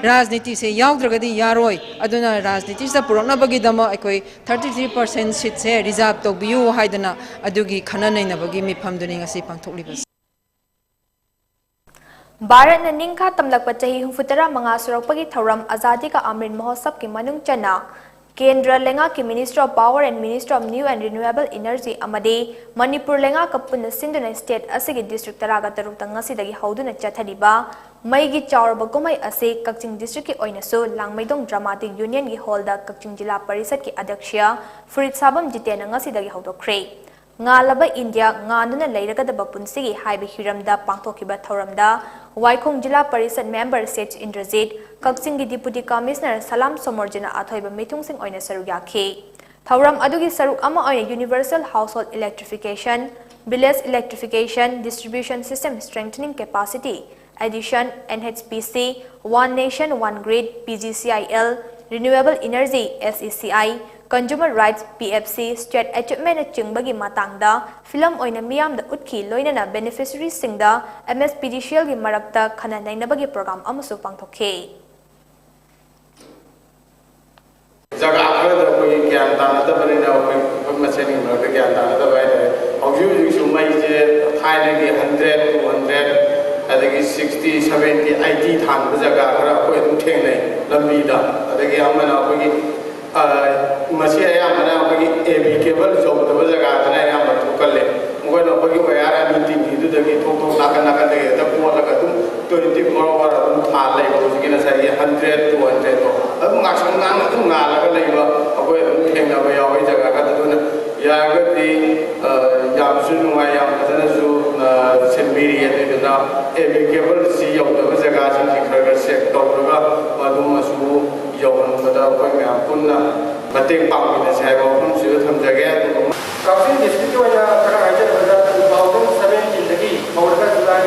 ꯔꯥꯖꯅꯤꯇꯤꯁꯦ ꯌꯥꯎꯗ꯭ꯔꯒꯗꯤ ꯌꯥꯔꯣꯏ꯫ ꯑꯗꯨꯅ ꯔꯥꯖꯅꯤꯇꯤꯁꯤꯗ ꯄꯨꯔꯛꯅꯕꯒꯤꯗꯃꯛ ꯑꯩꯈꯣꯏ thirty three percent seatꯁꯦ reserve ꯇꯧꯕꯤꯌꯨ ꯍꯥꯏꯗꯅ ꯑꯗꯨꯒꯤ ꯈꯟꯅ ꯅꯩꯅꯕꯒꯤ ꯃꯤꯐꯝꯗꯨꯅꯤ ꯉꯁꯤ ꯄꯥꯡꯊꯣꯛꯂꯤꯕꯁꯦ꯫ ꯚꯥꯔꯠꯅ ꯅꯤꯡꯈꯥ ꯇꯝꯂꯛꯄ ꯆꯍꯤ ꯍꯨꯝꯐꯨꯇꯔꯥ ꯃꯉꯥ ꯁꯨꯔꯛꯄꯒꯤ ꯊꯧꯔꯝ ꯑꯖꯥꯗꯤ ꯀꯥ ꯑꯃ꯭ꯔꯤꯠ ꯃꯍꯣꯠꯁꯕꯀꯤ ꯃꯅꯨꯡ ꯆꯟꯅ ꯀꯦꯟꯗ꯭ꯔ ꯂꯩꯉꯥꯛꯀꯤ Ministry of Power and Ministry of New and Renewable Energy ꯑꯃꯗꯤ ꯃꯅꯤꯄꯨꯔ ꯂꯩꯉꯥꯛꯀ ꯄꯨꯟꯅ ꯁꯤꯟꯗꯨꯅ state ꯑꯁꯤꯒꯤ district ꯇꯔꯥꯒ ꯇꯔꯨꯛꯇ ꯉꯁꯤꯗꯒꯤ ꯍꯧꯗꯨꯅ ꯆꯠꯊꯔꯤꯕ ꯃꯩꯒꯤ ꯆꯥꯎꯔꯕ ꯀꯨꯝꯍꯩ ꯑꯁꯤ ꯀꯛꯆꯤꯡ districtꯀꯤ ꯑꯣꯏꯅꯁꯨ ꯂꯥꯡꯃꯩꯗꯣꯡ Dramatic Unionꯒꯤ hallꯗ ꯀꯛꯆꯤꯡ ꯖꯤꯂꯥ ꯄꯔꯤꯁꯗꯀꯤ ꯑꯗ꯭ꯌꯛꯁ ꯐꯨꯔꯤꯠꯁꯥꯕꯝ ꯖꯤꯇꯦꯟꯅ ꯉꯁꯤꯗꯒꯤ ꯍꯧꯗꯣꯛꯈ꯭ꯔꯦ꯫ ꯉꯥꯜꯂꯕ ꯏꯟꯗꯤꯌꯥ, ꯉꯥꯟꯗꯨꯅ ꯂꯩꯔꯒꯗꯕ ꯄꯨꯟꯁꯤꯒꯤ ꯍꯥꯏꯕ ꯍꯤꯔꯝꯗ ꯄꯥꯡꯊꯣꯛꯈꯤꯕ ꯊꯧꯔꯝꯗ ꯋꯥꯏꯈꯣꯡ ꯖꯤꯂꯥ ꯄꯔꯤꯁꯗ member ꯁꯦꯆ ꯏꯟꯗ꯭ꯔꯖꯤꯠ, ꯀꯛꯆꯤꯡꯒꯤ Deputy Commissioner ꯁꯂꯥꯝ ꯁꯣꯃꯣꯔꯖꯤꯅ ꯑꯊꯣꯏꯕ ꯃꯤꯊꯨꯡꯁꯤꯡ ꯑꯣꯏꯅ ꯁꯔꯨꯛ ꯌꯥꯈꯤ꯫ ꯊꯧꯔꯝ ꯑꯗꯨꯒꯤ ꯁꯔꯨꯛ ꯑꯃ ꯑꯣꯏꯅ universal household electrification, village electrification, distribution system strengthening capacity, addition, NHPC, One Nation One Grid, PGCIL, Renewable Energy, SECI, Consumer Rights, PFC, State Achievement ꯅꯆꯤꯡꯕꯒꯤ ꯃꯇꯥꯡꯗ film ꯑꯣꯏꯅ ꯃꯤꯌꯥꯝꯗ ꯎꯠꯈꯤ꯫ ꯂꯣꯏꯅꯅ beneficiaryꯁꯤꯡꯗ MSPDCLꯒꯤ ꯃꯔꯛꯇ ꯈꯟꯅ ꯅꯩꯅꯕꯒꯤ program ꯑꯃꯁꯨ ꯄꯥꯡꯊꯣꯛꯈꯤ꯫ ꯖꯒꯥ ꯈꯔꯗ ꯑꯩꯈꯣꯏꯒꯤ ꯒ꯭ꯌꯥꯟ ꯇꯥꯅꯗꯕꯅꯤꯅ ꯑꯩꯈꯣꯏ ꯑꯩꯈꯣꯏ ꯃꯁꯦꯟꯒꯤ ꯃꯔꯛꯇ ꯒ꯭ꯌꯥꯟ ꯇꯥꯅꯗꯕ ꯍꯥꯏꯇꯥꯔꯦ꯫ ꯍꯧꯖꯤꯛ ꯍꯧꯖꯤꯛꯁꯨ ꯃꯩꯁꯦ ꯊꯥꯏꯅꯒꯤ hundred, two hundred, ꯑꯗꯒꯤ sixty, seventy, eighty ꯊꯥꯟꯕ ꯖꯒꯥ ꯈꯔ ꯑꯩꯈꯣꯏ ꯑꯗꯨꯝ ꯊꯦꯡꯅꯩ ꯂꯝꯕꯤꯗ꯫ ꯑꯗꯒꯤ ꯑꯃꯅ ꯑꯩꯈꯣꯏꯒꯤ ꯃꯁꯤ ꯑꯌꯥꯝꯕꯅ ꯑꯩꯈꯣꯏꯒꯤ A V cable ꯌꯧꯗꯕ ꯖꯒꯥꯗꯅ ꯑꯌꯥꯝꯕ ꯊꯣꯛꯀꯜꯂꯦ꯫ ꯃꯈꯣꯏꯅ ꯑꯩꯈꯣꯏꯒꯤ wire ꯑꯅꯤ ꯇꯤꯡꯉꯤꯗꯨꯗꯒꯤ ꯊꯣꯛ ꯊꯣꯛ ꯅꯥꯀꯟ ꯅꯥꯀꯟꯗꯒꯤ ꯍꯦꯛꯇ ꯀꯣꯠꯂꯒ ꯑꯗꯨꯝ twenty four hour ꯑꯗꯨꯝ ꯊꯥꯜ ꯂꯩꯕ ꯍꯧꯖꯤꯛꯀꯤ ꯉꯁꯥꯏꯒꯤ hundred, two hundred ꯗꯣ ꯑꯗꯨꯝ ꯉꯥꯡꯁꯪ ꯉꯥꯡꯅ ꯑꯗꯨꯝ ꯉꯥꯜꯂꯒ ꯂꯩꯕ ꯑꯩꯈꯣꯏ ꯑꯗꯨꯝ ꯊꯦꯡꯅꯕ ꯌꯥꯎꯋꯤ ꯖꯒꯥ ꯈꯔꯗ꯫ ꯑꯗꯨꯅ ꯌꯥꯔꯒꯗꯤ ꯌꯥꯝꯁꯨ ꯅꯨꯡꯉꯥꯏ, ꯌꯥꯝ ꯐꯖꯅꯁꯨ ꯁꯤꯟꯕꯤꯔꯤ꯫ ꯑꯗꯨꯗꯨꯅ A V cable ꯁꯤ ꯌꯧꯗꯕ ꯖꯒꯥꯁꯤꯡꯁꯤ ꯈꯔ ꯈꯔ check ꯇꯧꯔꯒ ꯃꯗꯨꯃꯁꯨ ꯌꯧꯍꯟꯕꯗ ꯑꯩꯈꯣꯏ ꯃꯌꯥꯝ ꯄꯨꯟꯅ ꯃꯇꯦꯡ ꯄꯥꯡꯃꯤꯟꯅꯁꯤ ꯍꯥꯏꯕ ꯋꯥꯐꯝꯁꯤꯁꯨ ꯊꯝꯖꯒꯦ꯫ ꯑꯗꯨꯒ ꯀꯛꯆꯤꯡ districtꯀꯤ ꯑꯣꯏꯅ ꯈꯔ ꯍꯥꯏꯖꯔꯕꯗ, two thousand seventeenꯗꯒꯤ ꯍꯧꯔꯒ July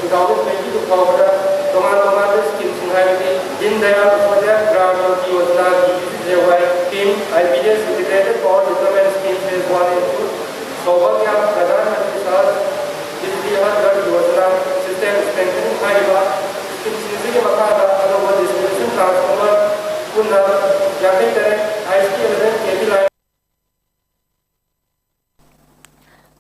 two thousand twenty-two ꯐꯥꯎꯕꯗ ꯇꯣꯉꯥꯟ ꯇꯣꯉꯥꯟꯕ schemeꯁꯤꯡ ꯍꯥꯏꯕꯗꯤ Deen Dayal Upadhyaya Gram Jyoti Yojana, D D G J Y scheme, I P D S Integrated Power Deployment Scheme Phase one and two, Saubhagya Pradhan Mantri Sahaj Bijli Har Ghar Yojana system strengthening ꯍꯥꯏꯔꯤꯕ schemeꯁꯤꯡꯁꯤꯒꯤ ꯃꯈꯥꯗ ꯑꯅꯧꯕ district ꯌꯥꯡꯈꯩ ꯇꯔꯦꯠ, high school eleven K V ꯂꯥꯏ꯫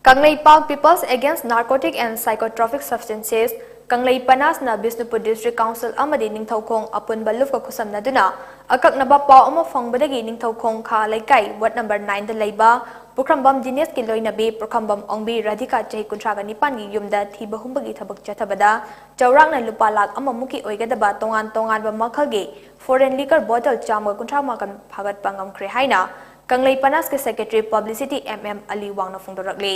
ꯀꯪꯂꯩꯄꯥꯛ People's Against Narcotic and Psychotropic Substances, ꯀꯪꯂꯩ ꯄꯅꯥꯁꯅ Bishnupur District Council ꯑꯃꯗꯤ ꯅꯤꯡꯊꯧꯈꯣꯡ ꯑꯄꯨꯟꯕ ꯂꯨꯞꯀ ꯈꯨꯠꯁꯝꯅꯗꯨꯅ ꯑꯀꯛꯅꯕ ꯄꯥꯎ ꯑꯃ ꯐꯪꯕꯗꯒꯤ ꯅꯤꯡꯊꯧꯈꯣꯡ ꯈꯥ ꯂꯩꯀꯥꯏ Ward number nine ꯗ ꯂꯩꯕ ꯄꯨꯈ꯭ꯔꯝꯕꯝ ꯗꯤꯅꯦꯁꯀꯤ ꯂꯣꯏꯅꯕꯤ ꯄꯨꯈ꯭ꯔꯝꯕꯝ ꯑꯣꯡꯕꯤ ꯔꯥꯙꯤꯀꯥ ꯆꯍꯤ ꯀꯨꯟꯊ꯭ꯔꯥꯒ ꯅꯤꯄꯥꯟꯒꯤ ꯌꯨꯝꯗ ꯊꯤꯕ ꯍꯨꯝꯕꯒꯤ ꯊꯕꯛ ꯆꯠꯊꯕꯗ ꯆꯥꯎꯔꯥꯛꯅ ꯂꯨꯄꯥ ꯂꯥꯈ ꯑꯃ ꯃꯨꯛꯀꯤ ꯑꯣꯏꯒꯗꯕ ꯇꯣꯉꯥꯟ ꯇꯣꯉꯥꯟꯕ ꯃꯈꯜꯒꯤ foreign liquor bottle ꯆꯥꯝꯃꯒ ꯀꯨꯟꯊ꯭ꯔꯥ ꯃꯥꯄꯟ ꯐꯥꯒꯠꯄ ꯉꯝꯈ꯭ꯔꯦ ꯍꯥꯏꯅ ꯀꯪꯂꯩ ꯄꯅꯥꯁꯀꯤ Secretary Publicity ꯑꯦꯝ ꯑꯦꯝ ꯑꯂꯤ ꯋꯥꯡꯅ ꯐꯣꯡꯗꯣꯔꯛꯂꯤ꯫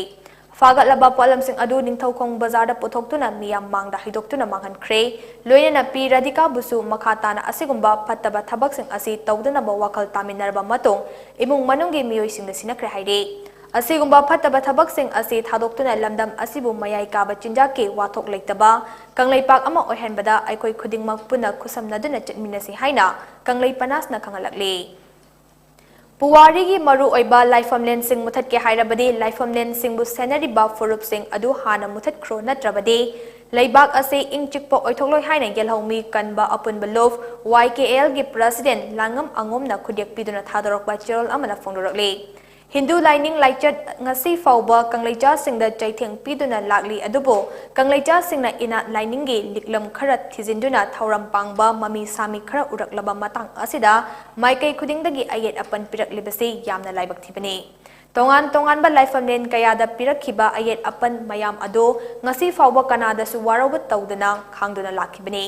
ꯐꯥꯒꯠꯂꯕ ꯄꯣꯠꯂꯝꯁꯤꯡ ꯑꯗꯨ ꯅꯤꯡꯊꯧꯈꯣꯡ ꯕꯖꯥꯔꯗ ꯄꯨꯊꯣꯛꯇꯨꯅ ꯃꯤꯌꯥꯝ ꯃꯥꯡꯗ ꯍꯩꯗꯣꯛꯇꯨꯅ ꯃꯥꯡꯍꯟꯈ꯭ꯔꯦ꯫ ꯂꯣꯏꯅꯅ ꯄꯤ ꯔꯥꯙꯤꯀꯥꯕꯨꯁꯨ ꯃꯈꯥ ꯇꯥꯅ ꯑꯁꯤꯒꯨꯝꯕ ꯐꯠꯇꯕ ꯊꯕꯛꯁꯤꯡ ꯑꯁꯤ ꯇꯧꯗꯅꯕ ꯋꯥꯈꯜ ꯇꯥꯃꯤꯟꯅꯔꯕ ꯃꯇꯨꯡ ꯏꯃꯨꯡ ꯃꯅꯨꯡꯒꯤ ꯃꯤꯑꯣꯏꯁꯤꯡꯗ ꯁꯤꯟꯅꯈ꯭ꯔꯦ ꯍꯥꯏꯔꯤ꯫ ꯑꯁꯤꯒꯨꯝꯕ ꯐꯠꯇꯕ ꯊꯕꯛꯁꯤꯡ ꯑꯁꯤ ꯊꯥꯗꯣꯛꯇꯨꯅ ꯂꯝꯗꯝ ꯑꯁꯤꯕꯨ ꯃꯌꯥꯏ ꯀꯥꯕ ꯆꯤꯟꯖꯥꯛꯀꯤ ꯋꯥꯊꯣꯛ ꯂꯩꯇꯕ ꯀꯪꯂꯩꯄꯥꯛ ꯑꯃ ꯑꯣꯏꯍꯟꯕꯗ ꯑꯩꯈꯣꯏ ꯈꯨꯗꯤꯡꯃꯛ ꯄꯨꯟꯅ ꯈꯨꯠꯁꯝꯅꯗꯨꯅ ꯆꯠꯃꯤꯟꯅꯁꯤ ꯍꯥꯏꯅ ꯀꯪꯂꯩ ꯄꯅꯥꯁꯅ ꯈꯪꯍꯜꯂꯛꯂꯤ꯫ ꯄꯨꯋꯥꯔꯤꯒꯤ ꯃꯔꯨꯑꯣꯏꯕ ꯂꯥꯏꯐꯝꯂꯦꯟꯁꯤꯡ ꯃꯨꯊꯠꯀꯦ ꯍꯥꯏꯔꯕꯗꯤ ꯂꯥꯏꯐꯝꯂꯦꯟꯁꯤꯡꯕꯨ ꯁꯦꯟꯅꯔꯤꯕ ꯐꯨꯔꯨꯞꯁꯤꯡ ꯑꯗꯨ ꯍꯥꯟꯅ ꯃꯨꯊꯠꯈ꯭ꯔꯣ, ꯅꯠꯇ꯭ꯔꯕꯗꯤ ꯂꯩꯕꯥꯛ ꯑꯁꯤ ꯏꯪ ꯆꯤꯛꯄ ꯑꯣꯏꯊꯣꯛꯂꯣꯏ ꯍꯥꯏꯅ ꯌꯦꯜꯍꯧꯃꯤ ꯀꯟꯕ ꯑꯄꯨꯟꯕ ꯂꯨꯞ ꯋꯥꯏ ꯀꯦ ꯑꯦꯜꯒꯤ President ꯂꯥꯡꯉꯝ ꯑꯉꯣꯝꯅ ꯈꯨꯗꯦꯛ ꯄꯤꯗꯨꯅ ꯊꯥꯗꯣꯔꯛꯄ ꯆꯦꯔꯣꯜ ꯑꯃꯅ ꯐꯣꯡꯗꯣꯔꯛꯂꯤ꯫ ꯍꯤꯟꯗꯨ ꯂꯥꯏꯅꯤꯡ ꯂꯥꯏꯆꯠ ꯉꯁꯤ ꯐꯥꯎꯕ ꯀꯪꯂꯩꯆꯥꯁꯤꯡꯗ ꯆꯩꯊꯦꯡ ꯄꯤꯗꯨꯅ ꯂꯥꯛꯂꯤ, ꯑꯗꯨꯕꯨ ꯀꯪꯂꯩꯆꯥꯁꯤꯡꯅ ꯏꯅꯥꯠ ꯂꯥꯏꯅꯤꯡꯒꯤ ꯂꯤꯛꯂꯝ ꯈꯔ ꯊꯤꯖꯤꯟꯗꯨꯅ ꯊꯧꯔꯝ ꯄꯥꯡꯕ ꯃꯃꯤ ꯁꯥꯃꯤ ꯈꯔ ꯎꯔꯛꯂꯕ ꯃꯇꯥꯡ ꯑꯁꯤꯗ ꯃꯥꯏꯀꯩ ꯈꯨꯗꯤꯡꯗꯒꯤ ꯑꯌꯦꯠ ꯑꯄꯟ ꯄꯤꯔꯛꯂꯤꯕꯁꯤ ꯌꯥꯝꯅ ꯂꯥꯏꯕꯛ ꯊꯤꯕꯅꯤ꯫ ꯇꯣꯉꯥꯟ ꯇꯣꯉꯥꯟꯕ ꯂꯥꯏꯐꯝꯂꯦꯟ ꯀꯌꯥꯗ ꯄꯤꯔꯛꯈꯤꯕ ꯑꯌꯦꯠ ꯑꯄꯟ ꯃꯌꯥꯝ ꯑꯗꯨ ꯉꯁꯤ ꯐꯥꯎꯕ ꯀꯅꯥꯗꯁꯨ ꯋꯥꯔꯧꯕ ꯇꯧꯗꯅ ꯈꯥꯡꯗꯨꯅ ꯂꯥꯛꯈꯤꯕꯅꯤ꯫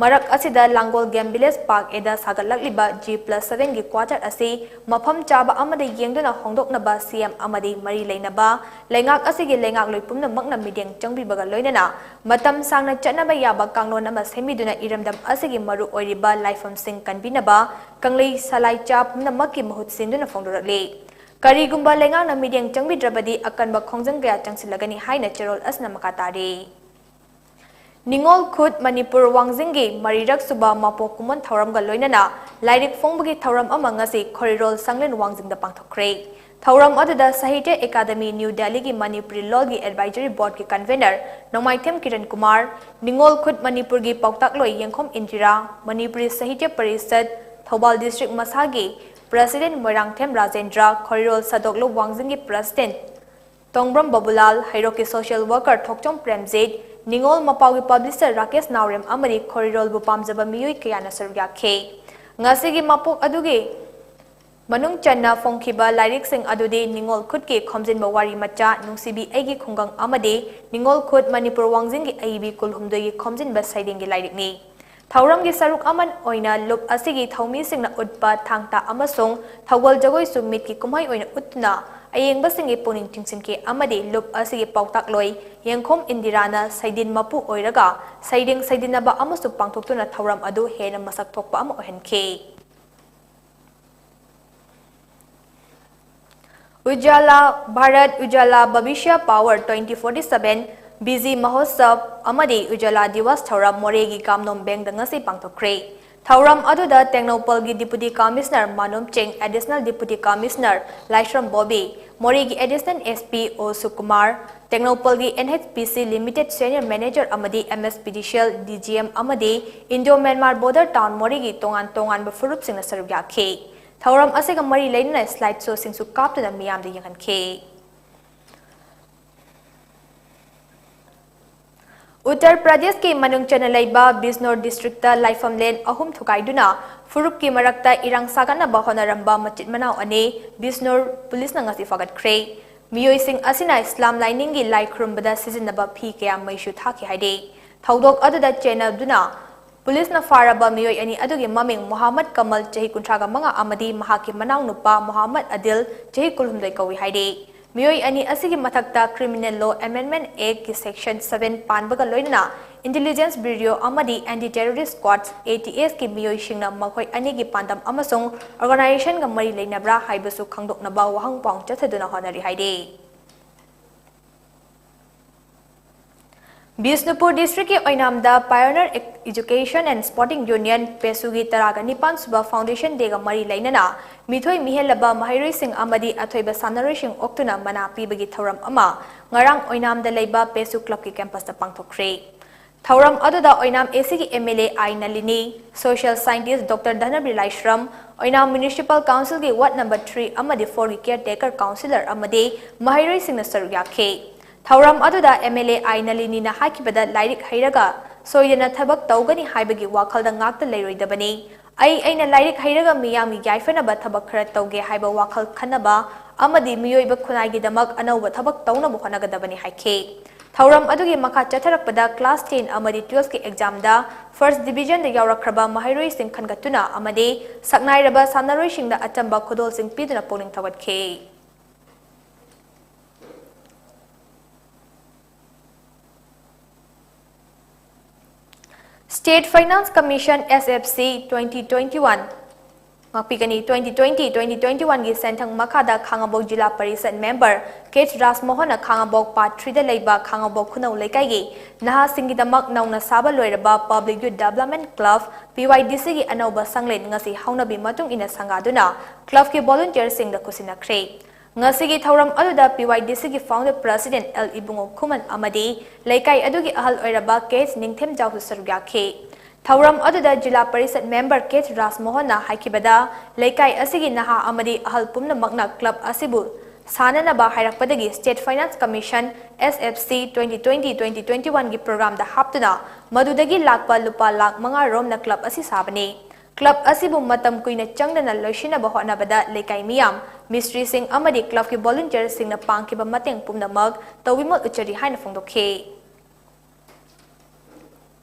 ꯃꯔꯛ ꯑꯁꯤꯗ ꯂꯥꯡꯒꯣꯜ Game Village Park A the ꯁꯥꯒꯠꯂꯛꯂꯤꯕ G plus seven ꯒꯤ quarter ꯑꯁꯤ ꯃꯐꯝ ꯆꯥꯕ ꯑꯃꯗ ꯌꯦꯡꯗꯨꯅ ꯍꯣꯡꯗꯣꯛꯅꯕ ꯁꯤ ꯑꯦꯝ ꯑꯃꯗꯤ ꯃꯔꯤ ꯂꯩꯅꯕ ꯂꯩꯉꯥꯛ ꯑꯁꯤꯒꯤ ꯂꯩꯉꯥꯛꯂꯣꯏ ꯄꯨꯝꯅꯃꯛꯅ ꯃꯤꯠꯌꯦꯡ ꯆꯪꯕꯤꯕꯒ ꯂꯣꯏꯅꯅ ꯃꯇꯝ ꯁꯥꯡꯅ ꯆꯠꯅꯕ ꯌꯥꯕ ꯀꯥꯡꯂꯣꯟ ꯑꯃ ꯁꯦꯝꯕꯤꯗꯨꯅ ꯏꯔꯝꯗꯝ ꯑꯁꯤꯒꯤ ꯃꯔꯨ ꯑꯣꯏꯔꯤꯕ ꯂꯥꯏꯐꯝꯁꯤꯡ ꯀꯟꯕꯤꯅꯕ ꯀꯪꯂꯩ ꯁꯂꯥꯏꯆꯥ ꯄꯨꯝꯅꯃꯛꯀꯤ ꯃꯍꯨꯠ ꯁꯤꯟꯗꯨꯅ ꯐꯣꯡꯗꯣꯔꯛꯂꯤ꯫ ꯀꯔꯤꯒꯨꯝꯕ ꯂꯩꯉꯥꯛꯅ ꯃꯤꯠꯌꯦꯡ ꯆꯪꯕꯤꯗ꯭ꯔꯕꯗꯤ ꯑꯀꯟꯕ ꯈꯣꯡꯖꯪ ꯀꯌꯥ ꯆꯪꯁꯤꯜꯂꯒꯅꯤ ꯍꯥꯏꯅ ꯆꯦꯔꯣꯜ ꯑꯁꯤꯅ ꯃꯈꯥ ꯇꯥꯔꯤ꯫ ꯅꯤꯉꯣꯜ ꯈꯨꯠ ꯃꯅꯤꯄꯨꯔ ꯋꯥꯡꯖꯤꯡꯒꯤ ꯃꯔꯤꯔꯛ ꯁꯨꯕ ꯃꯄꯣꯛ ꯀꯨꯝꯑꯣꯟ ꯊꯧꯔꯝꯒ ꯂꯣꯏꯅꯅ ꯂꯥꯏꯔꯤꯛ ꯐꯣꯡꯕꯒꯤ ꯊꯧꯔꯝ ꯑꯃ ꯉꯁꯤ ꯈꯣꯔꯤꯔꯣꯜ ꯁꯪꯂꯦꯟ ꯋꯥꯡꯖꯤꯡꯗ ꯄꯥꯡꯊꯣꯛꯈ꯭ꯔꯦ꯫ ꯊꯧꯔꯝ ꯑꯗꯨꯗ ꯁꯥꯍꯤꯇ꯭ꯌ ꯑꯦꯀꯥꯗꯃꯤ ꯅ꯭ꯌꯨ ꯗꯦꯜꯂꯤꯒꯤ ꯃꯅꯤꯄꯨꯔꯤ ꯂꯣꯜꯒꯤ Advisory Board ꯀꯤ Convener ꯅꯣꯡꯃꯥꯏꯊꯦꯝ ꯀꯤꯔꯟ ꯀꯨꯃꯥꯔ, ꯅꯤꯉꯣꯜ ꯈꯨꯠ ꯃꯅꯤꯄꯨꯔꯒꯤ ꯄꯥꯎꯇꯥꯛꯂꯣꯏ ꯌꯦꯡꯈꯣꯝ ꯏꯟꯗꯤꯔꯥ, ꯃꯅꯤꯄꯨꯔꯤ ꯁꯥꯍꯤꯇ꯭ꯌ ꯄꯔꯤꯁꯠ ꯊꯧꯕꯥꯜ ꯗꯤꯁꯇ꯭ꯔꯤꯛ ꯃꯁꯥꯒꯤ ꯄ꯭ꯔꯁꯤꯗꯦꯟ ꯃꯣꯏꯔꯥꯡꯊꯦꯝ ꯔꯥꯖꯦꯟꯗ꯭ꯔ, ꯈꯣꯏꯔꯣꯜ ꯁꯗꯣꯛꯂꯨꯞ ꯋꯥꯡꯖꯤꯡꯒꯤ ꯄ꯭ꯔꯁꯤꯗꯦꯟ ꯇꯣꯡꯕ꯭ꯔꯝ ꯕꯕꯨꯂꯥꯜ, ꯍꯩꯔꯣꯛꯀꯤ ꯁꯣꯁꯤꯌꯦꯜ ꯋꯥꯔꯀꯔ ꯊꯣꯛꯆꯣꯝ ꯄ꯭ꯔꯦꯝꯖꯤꯠ, ꯅꯤꯉꯣꯜ ꯃꯄꯥꯎꯒꯤ ꯄꯕ꯭ꯂꯤꯁꯔ ꯔꯥꯀꯦꯁ ꯅꯥꯎꯔꯦꯝ ꯑꯃꯗꯤ ꯈꯣꯏꯔꯣꯜꯕꯨ ꯄꯥꯝꯖꯕ ꯃꯤꯑꯣꯏ ꯀꯌꯥꯅ ꯁꯔꯨꯛ ꯌꯥꯈꯤ꯫ ꯉꯁꯤꯒꯤ ꯃꯄꯣꯛ ꯑꯗꯨꯒꯤ ꯃꯅꯨꯡ ꯆꯟꯅ ꯐꯣꯡꯈꯤꯕ ꯂꯥꯏꯔꯤꯛꯁꯤꯡ ꯑꯗꯨꯗꯤ ꯅꯤꯉꯣꯜ ꯈꯨꯠꯀꯤ ꯈꯣꯝꯖꯤꯟꯕ ꯋꯥꯔꯤ ꯃꯆꯥ ꯅꯨꯡꯁꯤꯕꯤ ꯑꯩꯒꯤ ꯈꯨꯡꯒꯪ ꯑꯃꯗꯤ ꯅꯤꯉꯣꯜ ꯈꯨꯠ ꯃꯅꯤꯄꯨꯔ ꯋꯥꯡꯖꯤꯡꯒꯤ ꯑꯏꯕꯤ ꯀꯨꯜꯍꯨꯝꯗꯣꯏꯒꯤ ꯈꯣꯝꯖꯤꯟꯕ ꯁꯩꯔꯦꯡꯒꯤ ꯂꯥꯏꯔꯤꯛꯅꯤ꯫ ꯊꯧꯔꯝꯒꯤ ꯁꯔꯨꯛ ꯑꯃ ꯑꯣꯏꯅ ꯂꯨꯞ ꯑꯁꯤꯒꯤ ꯊꯧꯃꯤꯁꯤꯡꯅ ꯎꯠꯄ ꯊꯥꯡ ꯇꯥ ꯑꯃꯁꯨꯡ ꯊꯧꯒꯜ ꯖꯒꯣꯏꯁꯨ ꯃꯤꯠꯀꯤ ꯀꯨꯝꯍꯩ ꯑꯣꯏꯅ ꯎꯠꯇꯨꯅ ꯑꯌꯦꯡꯕꯁꯤꯡꯒꯤ ꯄꯨꯛꯅꯤꯡ ꯆꯤꯡꯁꯤꯟꯈꯤ ꯑꯃꯗꯤ ꯂꯨꯞ ꯑꯁꯤꯒꯤ ꯄꯥꯎꯇꯥꯛꯂꯣꯏ ꯌꯦꯡꯈꯣꯝ ꯏꯟꯗꯤꯔꯥꯅ ꯁꯩꯗꯤꯟ ꯃꯄꯨ ꯑꯣꯏꯔꯒ ꯁꯩꯔꯦꯡ ꯁꯩꯗꯤꯟꯅꯕ ꯑꯃꯁꯨ ꯄꯥꯡꯊꯣꯛꯇꯨꯅ ꯊꯧꯔꯝ ꯑꯗꯨ ꯍꯦꯟꯅ ꯃꯁꯛ ꯊꯣꯛꯄ ꯑꯃ ꯑꯣꯏꯍꯟꯈꯤ꯫ Ujala, Bharat Ujala Bhavishya power twenty forty seven Bijli Mahotsav ꯑꯃꯗꯤ ꯎꯖꯥꯂꯥ ꯗꯤꯋꯥꯁ ꯊꯧꯔꯝ ꯃꯣꯔꯦꯒꯤ ꯀꯥꯝꯅꯣꯝ ꯕꯦꯡꯗ ꯉꯁꯤ ꯄꯥꯡꯊꯣꯛꯈ꯭ꯔꯦ꯫ ꯊꯧꯔꯝ ꯑꯗꯨꯗ ꯇꯦꯡꯅꯧꯄꯜꯒꯤ Deputy Commissioner ꯃꯥꯅꯣꯝ ꯆꯦꯡ, Additional Deputy Commissioner ꯂꯥꯏꯁ꯭ꯔꯝ ꯕꯣꯕꯤ, ꯃꯣꯔꯦꯒꯤ Additional SP ꯑꯣ ꯁꯨꯀꯨꯃꯥꯔ, ꯇꯦꯡꯅꯧꯄꯜꯒꯤ NHPC Limited Senior Manager ꯑꯃꯗꯤ MSPDCL, DGM ꯑꯃꯗꯤ Indo Myanmar Border Town ꯃꯣꯔꯦꯒꯤ ꯇꯣꯉꯥꯟ ꯇꯣꯉꯥꯟꯕ ꯐꯨꯔꯨꯞꯁꯤꯡꯅ ꯁꯔꯨꯛ ꯌꯥꯈꯤ꯫ ꯊꯧꯔꯝ ꯑꯁꯤꯒ ꯃꯔꯤ ꯂꯩꯅꯅ slide showꯁꯤꯡꯁꯨ ꯀꯥꯞꯇꯨꯅ ꯃꯤꯌꯥꯝꯗ ꯌꯦꯡꯍꯟꯈꯤ꯫ ꯎꯠꯇꯔ ꯄ꯭ꯔꯗꯦꯁꯀꯤ ꯃꯅꯨꯡ ꯆꯟꯅ ꯂꯩꯕ ꯕꯤꯖꯅꯣꯔ ꯗꯤꯁꯇ꯭ꯔꯤꯛꯇ ꯂꯥꯏꯐꯝꯂꯦꯟ ꯑꯍꯨꯝ ꯊꯨꯒꯥꯏꯗꯨꯅ ꯐꯨꯔꯨꯞꯀꯤ ꯃꯔꯛꯇ ꯏꯔꯥꯡ ꯁꯥꯒꯠꯅꯕ ꯍꯣꯠꯅꯔꯝꯕ ꯃꯆꯤꯟ ꯃꯅꯥꯎ ꯑꯅꯤ ꯕꯤꯖꯅꯣꯔ ꯄꯨꯂꯤꯁꯅ ꯉꯁꯤ ꯐꯥꯒꯠꯈ꯭ꯔꯦ꯫ ꯃꯤꯑꯣꯏꯁꯤꯡ ꯑꯁꯤꯅ ꯏꯁꯂꯥꯝ ꯂꯥꯏꯅꯤꯡꯒꯤ ꯂꯥꯏ ꯈꯨꯔꯨꯝꯕꯗ ꯁꯤꯖꯤꯟꯅꯕ ꯐꯤ ꯀꯌꯥ ꯃꯩꯁꯨ ꯊꯥꯈꯤ ꯍꯥꯏꯔꯤ꯫ ꯊꯧꯗꯣꯛ ꯑꯗꯨꯗ ꯆꯦꯟꯅꯗꯨꯅ ꯄꯨꯂꯤꯁꯅ ꯐꯥꯔꯕ ꯃꯤꯑꯣꯏ ꯑꯅꯤ ꯑꯗꯨꯒꯤ ꯃꯃꯤꯡ ꯃꯣꯍꯥꯃꯗ ꯀꯃꯜ, ꯆꯍꯤ ꯀꯨꯟꯊ꯭ꯔꯥ ꯃꯉꯥ, ꯑꯃꯗꯤ ꯃꯍꯥꯛꯀꯤ ꯃꯅꯥꯎꯅꯨꯄꯥ ꯃꯣꯍꯥꯃꯗ ꯑꯗꯤꯜ, ꯆꯍꯤ ꯀꯨꯟꯍꯨꯝꯗꯣꯏ ꯀꯧꯏ ꯍꯥꯏꯔꯤ꯫ ꯃꯤꯑꯣꯏ ꯑꯅꯤ ꯑꯁꯤꯒꯤ ꯃꯊꯛꯇ Criminal Law Amendment Actꯀꯤ Section seven ꯄꯥꯟꯕꯒ ꯂꯣꯏꯅꯅ Intelligence Bureau ꯑꯃꯗꯤ Anti Terrorist Squad, ATSꯀꯤ ꯃꯤꯑꯣꯏꯁꯤꯡꯅ ꯃꯈꯣꯏ ꯑꯅꯤꯒꯤ ꯄꯥꯟꯗꯝ ꯑꯃꯁꯨꯡ organizationꯒ ꯃꯔꯤ ꯂꯩꯅꯕ꯭ꯔꯥ ꯍꯥꯏꯕꯁꯨ ꯈꯪꯗꯣꯛꯅꯕ ꯋꯥꯍꯪ ꯄꯥꯎꯍꯪ ꯆꯠꯊꯗꯨꯅ ꯍꯣꯠꯅꯔꯤ ꯍꯥꯏꯔꯤ꯫ ꯕꯤꯁꯅꯨꯄꯨꯔ ꯗꯤꯁꯇ꯭ꯔꯤꯛꯀꯤ ꯑꯣꯏꯅꯥꯝꯗ Pioneer Education and Sporting Union, ꯄꯦꯁꯨꯒꯤ ꯇꯔꯥꯒ ꯅꯤꯄꯥꯟ ꯁꯨꯕ Foundation Dayꯒ ꯃꯔꯤ ꯂꯩꯅꯅ ꯃꯤꯊꯣꯏ ꯃꯤꯍꯦꯜꯂꯕ ꯃꯍꯩꯔꯣꯏꯁꯤꯡ ꯑꯃꯗꯤ ꯑꯊꯣꯏꯕ ꯁꯥꯟꯅꯔꯣꯏꯁꯤꯡ ꯑꯣꯛꯇꯨꯅ ꯃꯅꯥ ꯄꯤꯕꯒꯤ ꯊꯧꯔꯝ ꯑꯃ ꯉꯔꯥꯡ ꯑꯣꯏꯅꯥꯝꯗ ꯂꯩꯕ ꯄꯦꯁꯨ clubꯀꯤ campusꯇ ꯄꯥꯡꯊꯣꯛꯈ꯭ꯔꯦ꯫ ꯊꯧꯔꯝ ꯑꯗꯨꯗ ꯑꯣꯏꯅꯥꯝ ꯑꯦ ꯁꯤꯒꯤ M L A I Nalini, social scientist doctor Dhanabir Laishram, ꯑꯣꯏꯅꯥꯝ ꯃ꯭ꯌꯨꯅꯤꯁꯤꯄꯥꯜ ꯀꯥꯎꯟꯁꯤꯜꯒꯤ ꯋꯥꯔꯗ ꯅꯝꯕꯔ ꯊ꯭ꯔꯤ ꯑꯃꯗꯤ ꯐꯣꯔꯒꯤ ꯀꯦꯌꯔ ꯇꯦꯀꯔ ꯀꯥꯎꯟꯁꯤꯂꯔ ꯑꯃꯗꯤ ꯃꯍꯩꯔꯣꯏꯁꯤꯡꯅ ꯁꯔꯨꯛ ꯌꯥꯈꯤ꯫ ꯊꯧꯔꯝ ꯑꯗꯨꯗ ꯑꯦꯝ ꯑꯦꯜ ꯑꯦ ꯑꯥꯏ ꯅꯂꯤꯅꯤꯅ ꯍꯥꯏꯈꯤꯕꯗ, ꯂꯥꯏꯔꯤꯛ ꯍꯩꯔꯒ ꯁꯣꯏꯗꯅ ꯊꯕꯛ ꯇꯧꯒꯅꯤ ꯍꯥꯏꯕꯒꯤ ꯋꯥꯈꯜꯗ ꯉꯥꯛꯇ ꯂꯩꯔꯣꯏꯗꯕꯅꯤ꯫ ꯑꯩ ꯑꯩꯅ ꯂꯥꯏꯔꯤꯛ ꯍꯩꯔꯒ ꯃꯤꯌꯥꯝꯒꯤ ꯌꯥꯏꯐꯅꯕ ꯊꯕꯛ ꯈꯔ ꯇꯧꯒꯦ ꯍꯥꯏꯕ ꯋꯥꯈꯜ ꯈꯟꯅꯕ ꯑꯃꯗꯤ ꯃꯤꯑꯣꯏꯕ ꯈꯨꯟꯅꯥꯏꯒꯤꯗꯃꯛ ꯑꯅꯧꯕ ꯊꯕꯛ ꯇꯧꯅꯕ ꯍꯣꯠꯅꯒꯗꯕꯅꯤ ꯍꯥꯏꯈꯤ꯫ ꯊꯧꯔꯝ ꯑꯗꯨꯒꯤ ꯃꯈꯥ ꯆꯠꯊꯔꯛꯄꯗ ꯀ꯭ꯂꯥꯁ ꯇꯦꯟ ꯑꯃꯗꯤ ꯇꯨꯋꯦꯜꯐꯀꯤ ꯑꯦꯛꯖꯥꯝꯗ ꯐꯥꯔꯁ꯭ꯠ ꯗꯤꯚꯤꯖꯟꯗ ꯌꯥꯎꯔꯛꯈ꯭ꯔꯕ ꯃꯍꯩꯔꯣꯏꯁꯤꯡ ꯈꯟꯒꯠꯇꯨꯅ ꯑꯃꯗꯤ ꯁꯛꯅꯥꯏꯔꯕ ꯁꯥꯟꯅꯔꯣꯏꯁꯤꯡꯗ ꯑꯆꯝꯕ ꯈꯨꯗꯣꯜꯁꯤꯡ ꯄꯤꯗꯨꯅ ꯄꯨꯛꯅꯤꯡ ꯊꯧꯒꯠꯈꯤ꯫ State Finance Commission, S F C, twenty twenty-one, ꯉꯥꯛꯄꯤꯒꯅꯤ꯫ Twenty twenty, twenty twenty-one ꯒꯤ ꯁꯦꯟꯊꯪ ꯃꯈꯥꯗ ꯈꯥꯉꯕꯣꯛ ꯖꯤꯂꯥ ꯄꯔꯤꯁꯠ ꯃꯦꯝꯕꯔ ꯀꯦ ꯔꯥꯖꯃꯣꯍꯟꯅ ꯈꯥꯉꯕꯣꯛ ꯄꯥꯔꯠ ꯊ꯭ꯔꯤꯗ ꯂꯩꯕ ꯈꯥꯉꯕꯣꯛ ꯈꯨꯅꯧ ꯂꯩꯀꯥꯏꯒꯤ ꯅꯍꯥꯁꯤꯡꯒꯤꯗꯃꯛ ꯅꯧꯅ ꯁꯥꯕ ꯂꯣꯏꯔꯕ Public Youth Development Club, P Y D C ꯒꯤ ꯑꯅꯧꯕ ꯁꯪꯂꯦꯟ ꯉꯁꯤ ꯍꯧꯅꯕꯤ ꯃꯇꯨꯡ ꯏꯟꯅ ꯁꯪꯒꯥꯗꯨꯅ ꯀ꯭ꯂꯕꯀꯤ ꯚꯣꯂꯨꯟꯇꯤꯌꯔꯁꯤꯡꯗ ꯈꯨꯠꯁꯤꯟꯅꯈ꯭ꯔꯦ꯫ ꯉꯁꯤꯒꯤ ꯊꯧꯔꯝ ꯑꯗꯨꯗ P Y D C ꯒꯤ founder president L ꯏꯕꯨꯡꯉꯣ ꯈꯨꯃꯟ ꯑꯃꯗꯤ ꯂꯩꯀꯥꯏ ꯑꯗꯨꯒꯤ ꯑꯍꯜ ꯑꯣꯏꯔꯕ ꯀꯦ ꯅꯤꯡꯊꯦꯝꯖꯥꯎꯁꯨ ꯁꯔꯨꯛ ꯌꯥꯈꯤ꯫ ꯊꯧꯔꯝ ꯑꯗꯨꯗ ꯖꯤꯂꯥ ꯄꯔꯤꯁꯠ ꯃꯦꯝꯕꯔ ꯀꯦ ꯔꯥꯖꯃꯣꯍꯟꯅ ꯍꯥꯏꯈꯤꯕꯗ, ꯂꯩꯀꯥꯏ ꯑꯁꯤꯒꯤ ꯅꯍꯥ ꯑꯃꯗꯤ ꯑꯍꯜ ꯄꯨꯝꯅꯃꯛꯅ ꯀ꯭ꯂꯕ ꯑꯁꯤꯕꯨ ꯁꯥꯟꯅꯅꯕ ꯍꯥꯏꯔꯛꯄꯗꯒꯤ State Finance Commission, S F C, twenty twenty, twenty twenty-one ꯒꯤ ꯄ꯭ꯔꯣꯒ꯭ꯔꯥꯝꯗ ꯍꯥꯞꯇꯨꯅ ꯃꯗꯨꯗꯒꯤ ꯂꯥꯛꯄ ꯂꯨꯄꯥ ꯂꯥꯈ ꯃꯉꯥ ꯔꯣꯝꯅ ꯀ꯭ꯂꯕ ꯑꯁꯤ ꯁꯥꯕꯅꯤ꯫ ꯀ꯭ꯂꯕ ꯑꯁꯤꯕꯨ ꯃꯇꯝ ꯀꯨꯏꯅ ꯆꯪꯗꯅ ꯂꯣꯏꯁꯤꯟꯅꯕ ꯍꯣꯠꯅꯕꯗ ꯂꯩꯀꯥꯏ ꯃꯤꯌꯥꯝ, ꯃꯤꯁꯇ꯭ꯔꯤꯁꯤꯡ ꯑꯃꯗꯤ ꯀ꯭ꯂꯕꯀꯤ ꯚꯣꯂꯨꯟꯇꯤꯌꯔꯁꯤꯡꯅ ꯄꯥꯡꯈꯤꯕ ꯃꯇꯦꯡ ꯄꯨꯝꯅꯃꯛ ꯇꯧꯕꯤꯃꯜ ꯎꯠꯆꯔꯤ ꯍꯥꯏꯅ ꯐꯣꯡꯗꯣꯛꯈꯤ꯫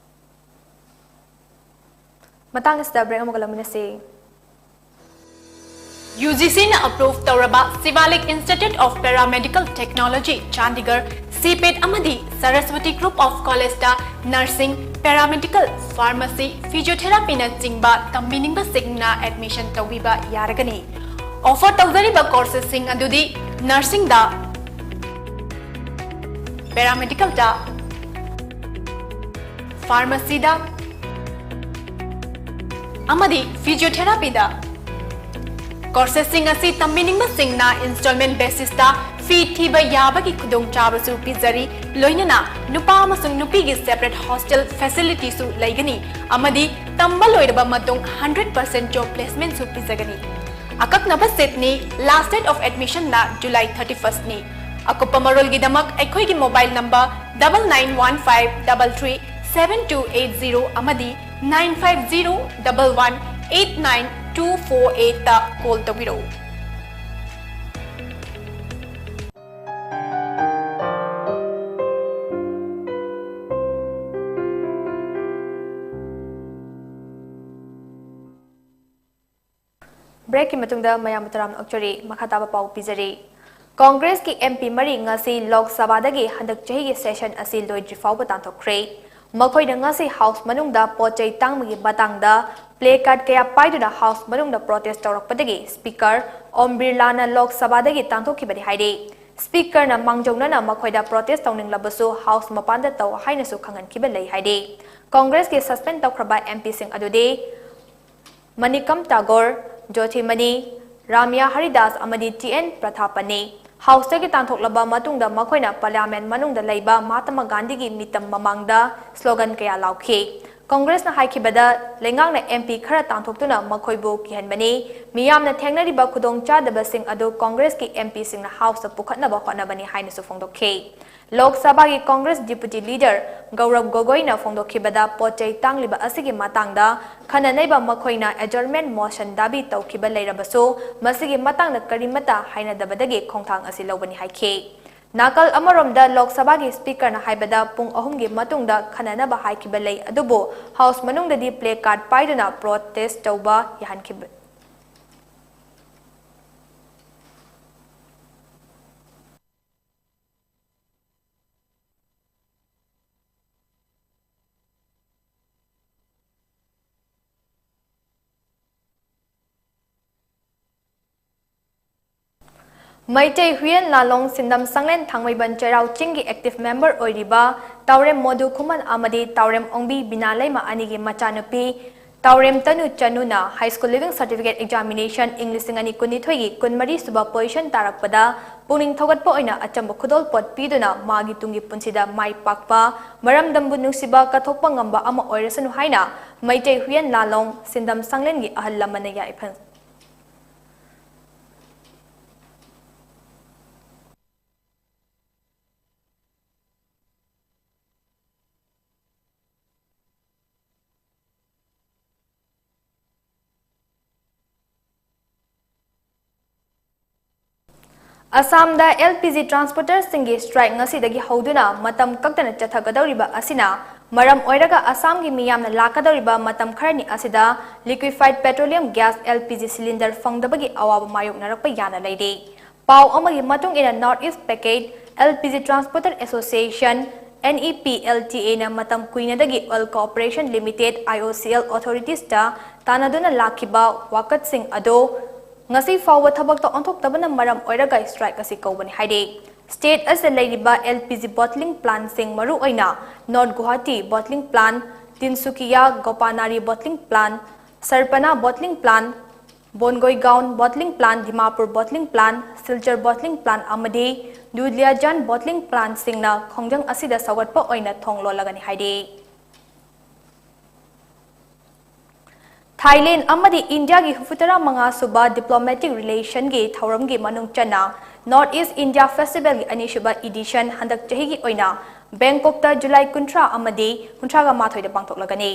ꯃꯇꯥꯡ ꯑꯁꯤꯗ ꯕ꯭ꯔꯦꯛ ꯑꯃꯒ ꯂꯧꯃꯤꯟꯅꯁꯤ꯫ ꯌꯨ ꯖꯤ ꯁꯤꯅ ꯑꯦꯄ꯭ꯔꯨꯚ ꯇꯧꯔꯕ Shivalik Institute of Paramedical Technology, Chandigarh, CIPET ꯑꯃꯗꯤ Saraswati Group of Collegeꯇ nursing, paramedical, pharmacy, physiotherapyꯅꯆꯤꯡꯕ ꯇꯝꯕꯤꯅꯤꯡꯕꯁꯤꯡꯅ admission ꯇꯧꯕꯤꯕ ꯌꯥꯔꯒꯅꯤ꯫ Offer ꯇꯧꯖꯔꯤꯕ courses ꯁꯤꯡ ꯑꯗꯨꯗꯤ nursingꯗ, paramedicalꯗ, pharmacyꯗ ꯑꯃꯗꯤ physiotherapyꯗ꯫ Courses ꯁꯤꯡ ꯑꯁꯤ ꯇꯝꯕꯤꯅꯤꯡꯕꯁꯤꯡꯅ installment basisꯇ ꯐꯤ ꯊꯤꯕ ꯌꯥꯕꯒꯤ ꯈꯨꯗꯣꯡꯆꯥꯕꯁꯨ ꯄꯤꯖꯔꯤ, ꯂꯣꯏꯅꯅ ꯅꯨꯄꯥ ꯑꯃꯁꯨꯡ ꯅꯨꯄꯤꯒꯤ separate hostel facilityꯁꯨ ꯂꯩꯒꯅꯤ ꯑꯃꯗꯤ ꯇꯝꯕ ꯂꯣꯏꯔꯕ ꯃꯇꯨꯡ hundred percent job placementꯁꯨ ꯄꯤꯖꯒꯅꯤ꯫ ꯑꯀꯛꯅꯕ seatꯅꯤ, last date of admissionꯅ July thirty firstꯅꯤ꯫ ꯑꯀꯨꯞꯄ ꯃꯔꯣꯜꯒꯤꯗꯃꯛ ꯑꯩꯈꯣꯏꯒꯤ mobile number double nine one five double three seven two eight zero ꯑꯃꯗꯤ nine five zero double one eight nine two four eightꯇ call ꯇꯧꯕꯤꯔꯛꯎ꯫ Breakꯀꯤ ꯃꯇꯨꯡꯗ ꯃꯌꯥꯝꯕꯨ ꯇꯔꯥꯝꯅ ꯑꯣꯛꯆꯔꯤ꯫ ꯃꯈꯥ ꯇꯥꯕ ꯄꯥꯎ ꯄꯤꯖꯔꯤ꯫ Congressꯀꯤ MP ꯃꯔꯤ ꯉꯁꯤ ꯂꯣꯛ ꯁꯚꯥꯗꯒꯤ ꯍꯟꯗꯛ ꯆꯍꯤꯒꯤ session ꯑꯁꯤ ꯂꯣꯏꯗ꯭ꯔꯤ ꯐꯥꯎꯕ ꯇꯥꯟꯊꯣꯛꯈ꯭ꯔꯦ꯫ ꯃꯈꯣꯏꯅ ꯉꯁꯤ House ꯃꯅꯨꯡꯗ ꯄꯣꯠ ꯆꯩ ꯇꯥꯡꯕꯒꯤ ꯃꯇꯥꯡꯗ placard ꯀꯌꯥ ꯄꯥꯏꯗꯨꯅ House ꯃꯅꯨꯡꯗ protest ꯇꯧꯔꯛꯄꯗꯒꯤ Speaker ꯑꯣꯝ ꯕꯤꯔꯂꯥꯅ ꯂꯣꯛ ꯁꯚꯥꯗꯒꯤ ꯇꯥꯟꯊꯣꯛꯈꯤꯕꯅꯤ ꯍꯥꯏꯔꯤ꯫ Speakerꯅ ꯃꯥꯡꯖꯧꯅꯅ ꯃꯈꯣꯏꯗ protest ꯇꯧꯅꯤꯡꯂꯕꯁꯨ House ꯃꯄꯥꯟꯗ ꯇꯧ ꯍꯥꯏꯅꯁꯨ ꯈꯪꯍꯟꯈꯤꯕ ꯂꯩ ꯍꯥꯏꯔꯤ꯫ Congressꯀꯤ suspend ꯇꯧꯈ꯭ꯔꯕ MPꯁꯤꯡ ꯑꯗꯨꯗꯤ ꯃꯅꯤꯀꯝ ꯇꯥꯒꯣꯔ, ꯖꯣꯊꯤꯃꯅꯤ, ꯔꯥꯃꯤꯌꯥ ꯍꯔꯤꯗꯥꯁ ꯑꯃꯗꯤ ꯇꯤ ꯑꯦꯟ ꯄ꯭ꯔꯊꯥꯄꯅꯤ꯫ Houseꯇꯒꯤ ꯇꯥꯟꯊꯣꯛꯂꯕ ꯃꯇꯨꯡꯗ ꯃꯈꯣꯏꯅ Parliament ꯃꯅꯨꯡꯗ ꯂꯩꯕ ꯃꯍꯥꯇꯃꯥ ꯒꯥꯟꯙꯤꯒꯤ ꯃꯤꯇꯝ ꯃꯃꯥꯡꯗ slogan ꯀꯌꯥ ꯂꯥꯎꯈꯤ꯫ Congressꯅ ꯍꯥꯏꯈꯤꯕꯗ, ꯂꯩꯉꯥꯛꯅ MP ꯈꯔ ꯇꯥꯟꯊꯣꯛꯇꯨꯅ ꯃꯈꯣꯏꯕꯨ ꯀꯤꯍꯟꯕꯅꯤ꯫ ꯃꯤꯌꯥꯝꯅ ꯊꯦꯡꯅꯔꯤꯕ ꯈꯨꯗꯣꯡꯆꯥꯗꯕꯁꯤꯡ ꯑꯗꯨ Congressꯀꯤ MPꯁꯤꯡꯅ Houseꯇ ꯄꯨꯈꯠꯅꯕ ꯍꯣꯠꯅꯕꯅꯤ ꯍꯥꯏꯅꯁꯨ ꯐꯣꯡꯗꯣꯛꯈꯤ꯫ ꯂꯣꯛ ꯁꯚꯥꯒꯤ Congress Deputy Leader ꯒꯧꯔꯕ ꯒꯣꯒꯣꯏꯅ ꯐꯣꯡꯗꯣꯛꯈꯤꯕꯗ, ꯄꯣꯠ ꯆꯩ ꯇꯥꯡꯂꯤꯕ ꯑꯁꯤꯒꯤ ꯃꯇꯥꯡꯗ ꯈꯟꯅ ꯅꯩꯕ ꯃꯈꯣꯏꯅ adjournment motion ꯗꯥꯕꯤ ꯇꯧꯈꯤꯕ ꯂꯩꯔꯕꯁꯨ, ꯃꯁꯤꯒꯤ ꯃꯇꯥꯡꯗ ꯀꯔꯤꯃꯠꯇ ꯍꯥꯏꯅꯗꯕꯗꯒꯤ ꯈꯣꯡꯊꯥꯡ ꯑꯁꯤ ꯂꯧꯕꯅꯤ ꯍꯥꯏꯈꯤ꯫ ꯅꯥꯀꯜ ꯑꯃꯔꯣꯝꯗ, ꯂꯣꯛ ꯁꯚꯥꯒꯤ Speakerꯅ ꯍꯥꯏꯕꯗ, ꯄꯨꯡ ꯑꯍꯨꯝꯒꯤ ꯃꯇꯨꯡꯗ ꯈꯟꯅꯅꯕ ꯍꯥꯏꯈꯤꯕ ꯂꯩ, ꯑꯗꯨꯕꯨ House ꯃꯅꯨꯡꯗꯗꯤ placard ꯄꯥꯏꯗꯨꯅ protest ꯇꯧꯕ ꯌꯥꯍꯟꯈꯤꯕ ꯃꯩꯇꯩ ꯍꯨꯏꯌꯦꯟ ꯂꯥꯂꯣꯡ ꯁꯤꯟꯗꯝ ꯁꯪꯂꯦꯟ ꯊꯥꯡꯃꯩꯕꯟ ꯆꯩꯔꯥꯎ ꯆꯤꯡꯒꯤ active member ꯑꯣꯏꯔꯤꯕ ꯇꯥꯎꯔꯦꯝ ꯃꯣꯗꯨ ꯈꯨꯃꯟ ꯑꯃꯗꯤ ꯇꯥꯎꯔꯦꯝ ꯑꯣꯡꯕꯤ ꯕꯤꯅꯥ ꯂꯩꯃ ꯑꯅꯤꯒꯤ ꯃꯆꯥꯅꯨꯄꯤ ꯇꯥꯎꯔꯦꯝ ꯇꯅꯨ ꯆꯅꯨꯅ High School Leaving Certificate Examination ꯏꯪ ꯂꯤꯁꯤꯡ ꯑꯅꯤ ꯀꯨꯟꯅꯤꯊꯣꯏꯒꯤ ꯀꯨꯟꯃꯔꯤ ꯁꯨꯕ position ꯇꯥꯔꯛꯄꯗ ꯄꯨꯛꯅꯤꯡ ꯊꯧꯒꯠꯄ ꯑꯣꯏꯅ ꯑꯆꯝꯕ ꯈꯨꯗꯣꯜꯄꯣꯠ ꯄꯤꯗꯨꯅ ꯃꯥꯒꯤ ꯇꯨꯡꯒꯤ ꯄꯨꯟꯁꯤꯗ ꯃꯥꯏ ꯄꯥꯛꯄ, ꯃꯔꯝꯗꯝꯕꯨ ꯅꯨꯡꯁꯤꯕ ꯀꯠꯊꯣꯛꯄ ꯉꯝꯕ ꯑꯃ ꯑꯣꯏꯔꯁꯅꯨ ꯍꯥꯏꯅ ꯃꯩꯇꯩ ꯍꯨꯏꯌꯦꯟ ꯂꯥꯂꯣꯡ ꯁꯤꯟꯗꯝ ꯁꯪꯂꯦꯟꯒꯤ ꯑꯍꯜ ꯂꯃꯟꯅ ꯌꯥꯏꯐ ꯑꯁꯥꯝꯗ L P G transporterꯁꯤꯡꯒꯤ strike ꯉꯁꯤꯗꯒꯤ ꯍꯧꯗꯨꯅ ꯃꯇꯝ ꯀꯛꯇꯅ ꯆꯠꯊꯒꯗꯧꯔꯤꯕ ꯑꯁꯤꯅ ꯃꯔꯝ ꯑꯣꯏꯔꯒ ꯑꯁꯥꯝꯒꯤ ꯃꯤꯌꯥꯝꯅ ꯂꯥꯛꯀꯗꯧꯔꯤꯕ ꯃꯇꯝ ꯈꯔꯅꯤ ꯑꯁꯤꯗ liquefied petroleum gas L P G cylinder ꯐꯪꯗꯕꯒꯤ ꯑꯋꯥꯕ ꯃꯥꯌꯣꯛꯅꯔꯛꯄ ꯌꯥꯅ ꯂꯩꯔꯤ꯫ ꯄꯥꯎ ꯑꯃꯒꯤ ꯃꯇꯨꯡ ꯏꯟꯅ North East Package L P G Transporter Association, N E P L T Aꯅ ꯃꯇꯝ ꯀꯨꯏꯅꯗꯒꯤ Oil Corporation Limited, I O C L, authoritiesꯇ ꯇꯥꯟꯅꯗꯨꯅ ꯂꯥꯛꯈꯤꯕ ꯋꯥꯀꯠꯁꯤꯡ ꯑꯗꯣ ꯉꯁꯤ ꯐꯥꯎꯕ ꯊꯕꯛꯇ ꯑꯣꯟꯊꯣꯛꯇꯕꯅ ꯃꯔꯝ ꯑꯣꯏꯔꯒ strike ꯑꯁꯤ ꯀꯧꯕꯅꯤ ꯍꯥꯏꯔꯤ꯫ State ꯑꯁꯤꯗ ꯂꯩꯔꯤꯕ L P G bottling plantꯁꯤꯡ, ꯃꯔꯨꯑꯣꯏꯅ North Guwahati Bottling Plant, Tinsukia Gopanari Bottling Plant, Sarpana Bottling Plant, Bongaigaon Bottling Plant, Dimapur Bottling Plant, Silchar Bottling Plant ꯑꯃꯗꯤ Duliajan Bottling Plantꯁꯤꯡꯅ ꯈꯣꯡꯖꯪ ꯑꯁꯤꯗ ꯁꯧꯒꯠꯄ ꯑꯣꯏꯅ ꯊꯣꯡ ꯂꯣꯜꯂꯒꯅꯤ ꯍꯥꯏꯔꯤ꯫ ꯊꯥꯏꯂꯦꯟ ꯑꯃꯗꯤ ꯏꯟꯗꯤꯌꯥꯒꯤ ꯍꯨꯝꯐꯨꯇꯔꯥ ꯃꯉꯥ ꯁꯨꯕ diplomatic relationꯒꯤ ꯊꯧꯔꯝꯒꯤ ꯃꯅꯨꯡ ꯆꯟꯅ North East India Festivalꯒꯤ ꯑꯅꯤꯁꯨꯕ edition ꯍꯟꯗꯛ ꯆꯍꯤꯒꯤ ꯑꯣꯏꯅ ꯕꯦꯡꯀꯣꯛꯇ ꯖꯨꯂꯥꯏ ꯀꯨꯟꯊ꯭ꯔꯥ ꯑꯃꯗꯤ ꯀꯨꯟꯊ꯭ꯔꯥꯒ ꯃꯥꯊꯣꯏꯗ ꯄꯥꯡꯊꯣꯛꯂꯒꯅꯤ꯫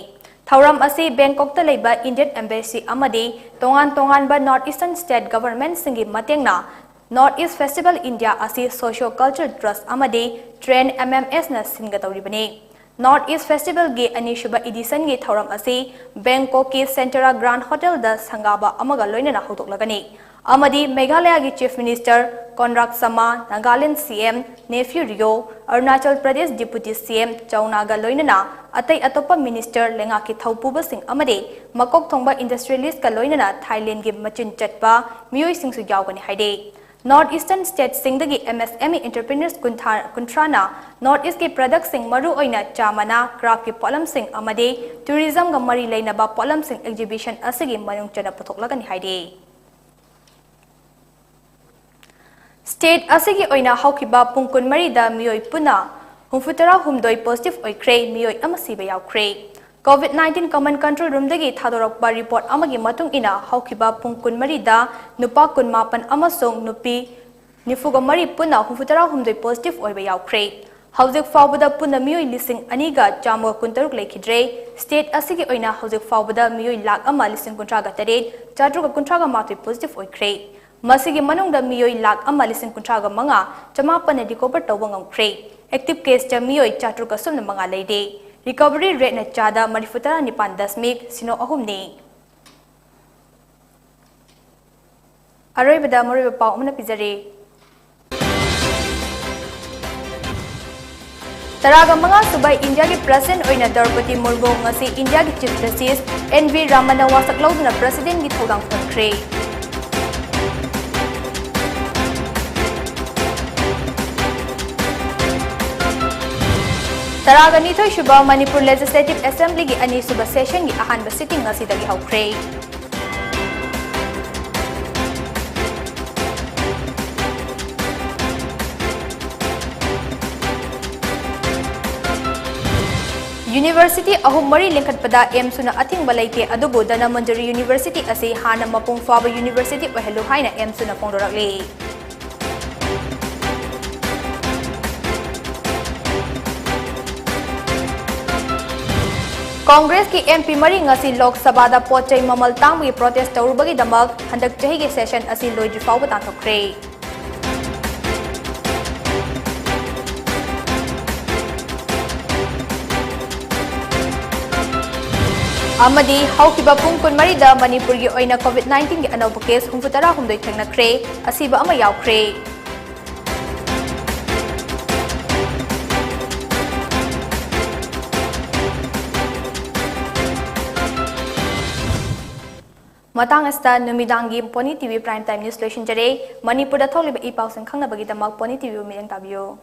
ꯊꯧꯔꯝ ꯑꯁꯤ ꯕꯦꯡꯀꯣꯛꯇ ꯂꯩꯕ Indian Embassy ꯑꯃꯗꯤ ꯇꯣꯉꯥꯟ ꯇꯣꯉꯥꯟꯕ North Eastern State Governmentꯁꯤꯡꯒꯤ ꯃꯇꯦꯡꯅ North East Festival India ꯑꯁꯤ Socio Cultural Trust ꯑꯃꯗꯤ Train M M Sꯅ ꯁꯤꯟꯒꯗꯧꯔꯤꯕꯅꯤ꯫ North East Festivalꯒꯤ ꯑꯅꯤꯁꯨꯕ editionꯒꯤ ꯊꯧꯔꯝ ꯑꯁꯤ ꯕꯦꯡꯀꯣꯛꯀꯤ Centara Grand Hotelꯗ ꯁꯪꯒꯥꯕ ꯑꯃꯒ ꯂꯣꯏꯅꯅ ꯍꯧꯗꯣꯛꯂꯒꯅꯤ ꯑꯃꯗꯤ ꯃꯦꯘꯥꯂꯌꯥꯒꯤ Chief Minister Conrad Sangma, Nagaland C M Neiphiu Rio, Arunachal Pradesh Deputy C M Chownaꯒ ꯂꯣꯏꯅꯅ ꯑꯇꯩ ꯑꯇꯣꯞꯄ minister, ꯂꯩꯉꯥꯛꯀꯤ ꯊꯧꯄꯨꯕꯁꯤꯡ ꯑꯃꯗꯤ ꯃꯀꯣꯛ ꯊꯣꯡꯕ industrialistꯀ ꯂꯣꯏꯅꯅ ꯊꯥꯏꯂꯦꯟꯒꯤ ꯃꯆꯤꯟ ꯆꯠꯄ ꯃꯤꯑꯣꯏꯁꯤꯡꯁꯨ ꯌꯥꯎꯒꯅꯤ ꯍꯥꯏꯔꯤ꯫ North Eastern ꯁ꯭ꯇꯦꯠꯁꯤꯡꯗꯒꯤ ꯑꯦꯝ ꯑꯦꯁ ꯑꯦꯝ ꯏ ꯑꯦꯟꯇꯔꯄ꯭ꯔꯤꯅꯔꯁ ꯀꯨꯟꯊ꯭ꯔꯥ, ꯀꯨꯟꯊ꯭ꯔꯥꯅ North Eastꯀꯤ ꯄ꯭ꯔꯗꯛꯁꯤꯡ, ꯃꯔꯨꯑꯣꯏꯅ ꯆꯥ ꯃꯅꯥ, ꯀ꯭ꯔꯥꯐꯀꯤ ꯄꯣꯠꯂꯝꯁꯤꯡ ꯑꯃꯗꯤ ꯇꯨꯔꯤꯖꯝꯒ ꯃꯔꯤ ꯂꯩꯅꯕ ꯄꯣꯠꯂꯝꯁꯤꯡ ꯑꯦꯛꯖꯤꯕꯤꯁꯟ ꯑꯁꯤꯒꯤ ꯃꯅꯨꯡ ꯆꯟꯅ ꯄꯨꯊꯣꯛꯂꯒꯅꯤ ꯍꯥꯏꯔꯤ꯫ ꯁ꯭ꯇꯦꯠ ꯑꯁꯤꯒꯤ ꯑꯣꯏꯅ ꯍꯧꯈꯤꯕ ꯄꯨꯡ ꯀꯨꯟꯃꯔꯤꯗ ꯃꯤꯑꯣꯏ ꯄꯨꯟꯅ ꯍꯨꯝꯐꯨꯇꯔꯥꯍꯨꯝꯗꯣꯏ ꯄꯣꯖꯤꯇꯤꯚ ꯑꯣꯏꯈ꯭ꯔꯦ, ꯃꯤꯑꯣꯏ ꯑꯃ ꯁꯤꯕ ꯌꯥꯎꯈ꯭ꯔꯦ꯫ ꯀꯣꯚꯤꯗ ꯅꯥꯏꯟꯇꯤꯟ ꯀꯃꯟ ꯀꯟꯇ꯭ꯔꯣꯜ ꯔꯨꯝꯗꯒꯤ ꯊꯥꯗꯣꯔꯛꯄ ꯔꯤꯄꯣꯔꯠ ꯑꯃꯒꯤ ꯃꯇꯨꯡ ꯏꯟꯅ, ꯍꯧꯈꯤꯕ ꯄꯨꯡ ꯀꯨꯟꯃꯔꯤꯗ ꯅꯨꯄꯥ ꯀꯨꯟꯃꯥꯄꯟ ꯑꯃꯁꯨꯡ ꯅꯨꯄꯤ ꯅꯤꯐꯨꯒ ꯃꯔꯤ ꯄꯨꯟꯅ ꯍꯨꯝꯐꯨꯇꯔꯥꯍꯨꯝꯗꯣꯏ ꯄꯣꯖꯤꯇꯤꯚ ꯑꯣꯏꯕ ꯌꯥꯎꯈ꯭ꯔꯦ꯫ ꯍꯧꯖꯤꯛ ꯐꯥꯎꯕꯗ ꯄꯨꯟꯅ ꯃꯤꯑꯣꯏ ꯂꯤꯁꯤꯡ ꯑꯅꯤꯒ ꯆꯥꯝꯃꯒ ꯀꯨꯟꯇꯔꯨꯛ ꯂꯩꯈꯤꯗ꯭ꯔꯦ꯫ ꯁ꯭ꯇꯦꯠ ꯑꯁꯤꯒꯤ ꯑꯣꯏꯅ ꯍꯧꯖꯤꯛ ꯐꯥꯎꯕꯗ ꯃꯤꯑꯣꯏ ꯂꯥꯈ ꯑꯃ ꯂꯤꯁꯤꯡ ꯀꯨꯟꯊ꯭ꯔꯥꯒ ꯇꯔꯦꯠ ꯆꯥꯇ꯭ꯔꯨꯛꯀ ꯀꯨꯟꯊ꯭ꯔꯥꯒ ꯃꯥꯊꯣꯏ ꯄꯣꯖꯤꯇꯤꯚ ꯑꯣꯏꯈ꯭ꯔꯦ꯫ ꯃꯁꯤꯒꯤ ꯃꯅꯨꯡꯗ ꯃꯤꯑꯣꯏ ꯂꯥꯈ ꯑꯃ ꯂꯤꯁꯤꯡ ꯀꯨꯟꯊ꯭ꯔꯥꯒ ꯃꯉꯥ ꯆꯃꯥꯄꯟꯅ ꯔꯤꯀꯣꯚꯔ ꯇꯧꯕ ꯉꯝꯈ꯭ꯔꯦ꯫ ꯑꯦꯛꯇꯤꯚ ꯀꯦꯁꯇ ꯃꯤꯑꯣꯏ ꯆꯥꯇ꯭ꯔꯨꯛꯀ ꯁꯨꯞꯅ ꯃꯉꯥ ꯂꯩꯔꯦ꯫ ꯔꯤꯀꯣꯚꯔꯤ ꯔꯦꯠꯅ ꯆꯥꯗ ꯃꯔꯤꯐꯨꯇꯔꯥ ꯅꯤꯄꯥꯟ ꯗꯁꯃꯤꯛ ꯁꯤꯅꯣ ꯑꯍꯨꯝꯅꯤ꯫ ꯑꯔꯣꯏꯕꯗ ꯃꯔꯨꯑꯣꯏꯕ ꯄꯥꯎ ꯑꯃꯅ ꯄꯤꯖꯔꯤ꯫ ꯇꯔꯥꯒ ꯃꯉꯥ ꯁꯨꯕ ꯏꯟꯗꯤꯌꯥꯒꯤ ꯄ꯭ꯔꯁꯤꯗꯦꯟꯠ ꯑꯣꯏꯅ ꯗ꯭ꯔꯧꯄꯗꯤ ꯃꯨꯔꯃꯨ ꯉꯁꯤ ꯏꯟꯗꯤꯌꯥꯒꯤ ꯆꯤꯐ ꯖꯁꯇꯤꯁ ꯑꯦꯟ ꯚꯤ ꯔꯥꯃꯟꯅ ꯋꯥꯁꯛ ꯂꯧꯗꯨꯅ ꯄ꯭ꯔꯁꯤꯗꯦꯟꯠꯀꯤ ꯊꯧꯗꯥꯡ ꯐꯪꯈ꯭ꯔꯦ꯫ ꯇꯔꯥꯒ ꯅꯤꯊꯣꯏ ꯁꯨꯕ ꯃꯅꯤꯄꯨꯔ ꯂꯦꯖꯤꯁꯂꯦꯇꯤꯚ ꯑꯦꯁꯦꯝꯕ꯭ꯂꯤꯒꯤ ꯑꯅꯤꯁꯨꯕ ꯁꯦꯁꯟꯒꯤ ꯑꯍꯥꯟꯕ ꯁꯤꯇꯤꯡ ꯉꯁꯤꯗꯒꯤ ꯍꯧꯈ꯭ꯔꯦ꯫ ꯌꯨꯅꯤꯚꯔꯁꯤꯇꯤ ꯑꯍꯨꯝ ꯃꯔꯤ ꯂꯤꯡꯈꯠꯄꯗ ꯑꯦꯝꯁꯨꯅ ꯑꯊꯤꯡꯕ ꯂꯩꯇꯦ, ꯑꯗꯨꯕꯨ ꯙꯅꯃꯟꯖꯨꯔꯤ ꯌꯨꯅꯤꯚꯔꯁꯤꯇꯤ ꯑꯁꯤ ꯍꯥꯟꯅ ꯃꯄꯨꯡ ꯐꯥꯕ ꯌꯨꯅꯤꯚꯔꯁꯤꯇꯤ ꯑꯣꯏꯍꯜꯂꯨ ꯍꯥꯏꯅ ꯑꯦꯝꯁꯨꯅ ꯐꯣꯡꯗꯣꯔꯛꯂꯤ꯫ ꯀꯣꯡꯒ꯭ꯔꯦꯁꯀꯤ ꯑꯦꯝ ꯄꯤ ꯃꯔꯤ ꯉꯁꯤ ꯂꯣꯛ ꯁꯚꯥꯗ ꯄꯣꯠ ꯆꯩ ꯃꯃꯜ ꯇꯥꯡꯕꯒꯤ ꯄ꯭ꯔꯣꯇꯦꯁ ꯇꯧꯔꯨꯕꯒꯤꯗꯃꯛ ꯍꯟꯗꯛ ꯆꯍꯤꯒꯤ ꯁꯦꯁꯟ ꯑꯁꯤ ꯂꯣꯏꯗ꯭ꯔꯤ ꯐꯥꯎꯕ ꯇꯥꯟꯊꯣꯛꯈ꯭ꯔꯦ꯫ ꯑꯃꯗꯤ ꯍꯧꯈꯤꯕ ꯄꯨꯡ ꯀꯨꯟꯃꯔꯤꯗ ꯃꯅꯤꯄꯨꯔꯒꯤ ꯑꯣꯏꯅ ꯀꯣꯚꯤꯗ ꯅꯥꯏꯟꯇꯤꯟꯒꯤ ꯑꯅꯧꯕ ꯀꯦꯁ ꯍꯨꯝꯐꯨꯇꯔꯥꯍꯨꯝꯗꯣꯏ ꯊꯦꯡꯅꯈ꯭ꯔꯦ, ꯑꯁꯤꯕ ꯑꯃ ꯌꯥꯎꯈ꯭ꯔꯦ꯫ ꯃꯇꯥꯡ ꯑꯁꯤꯗ ꯅꯨꯃꯤꯗꯥꯡꯒꯤ Pony T V Prime Time News ꯂꯣꯏꯁꯤꯟꯖꯔꯦ꯫ ꯃꯅꯤꯄꯨꯔꯗ ꯊꯣꯛꯂꯤꯕ ꯏ ꯄꯥꯎꯁꯤꯡ ꯈꯪꯅꯕꯒꯤꯗꯃꯛ Pony T V ꯕꯨ ꯃꯤꯠꯌꯦꯡ ꯇꯥꯕꯤꯌꯨ꯫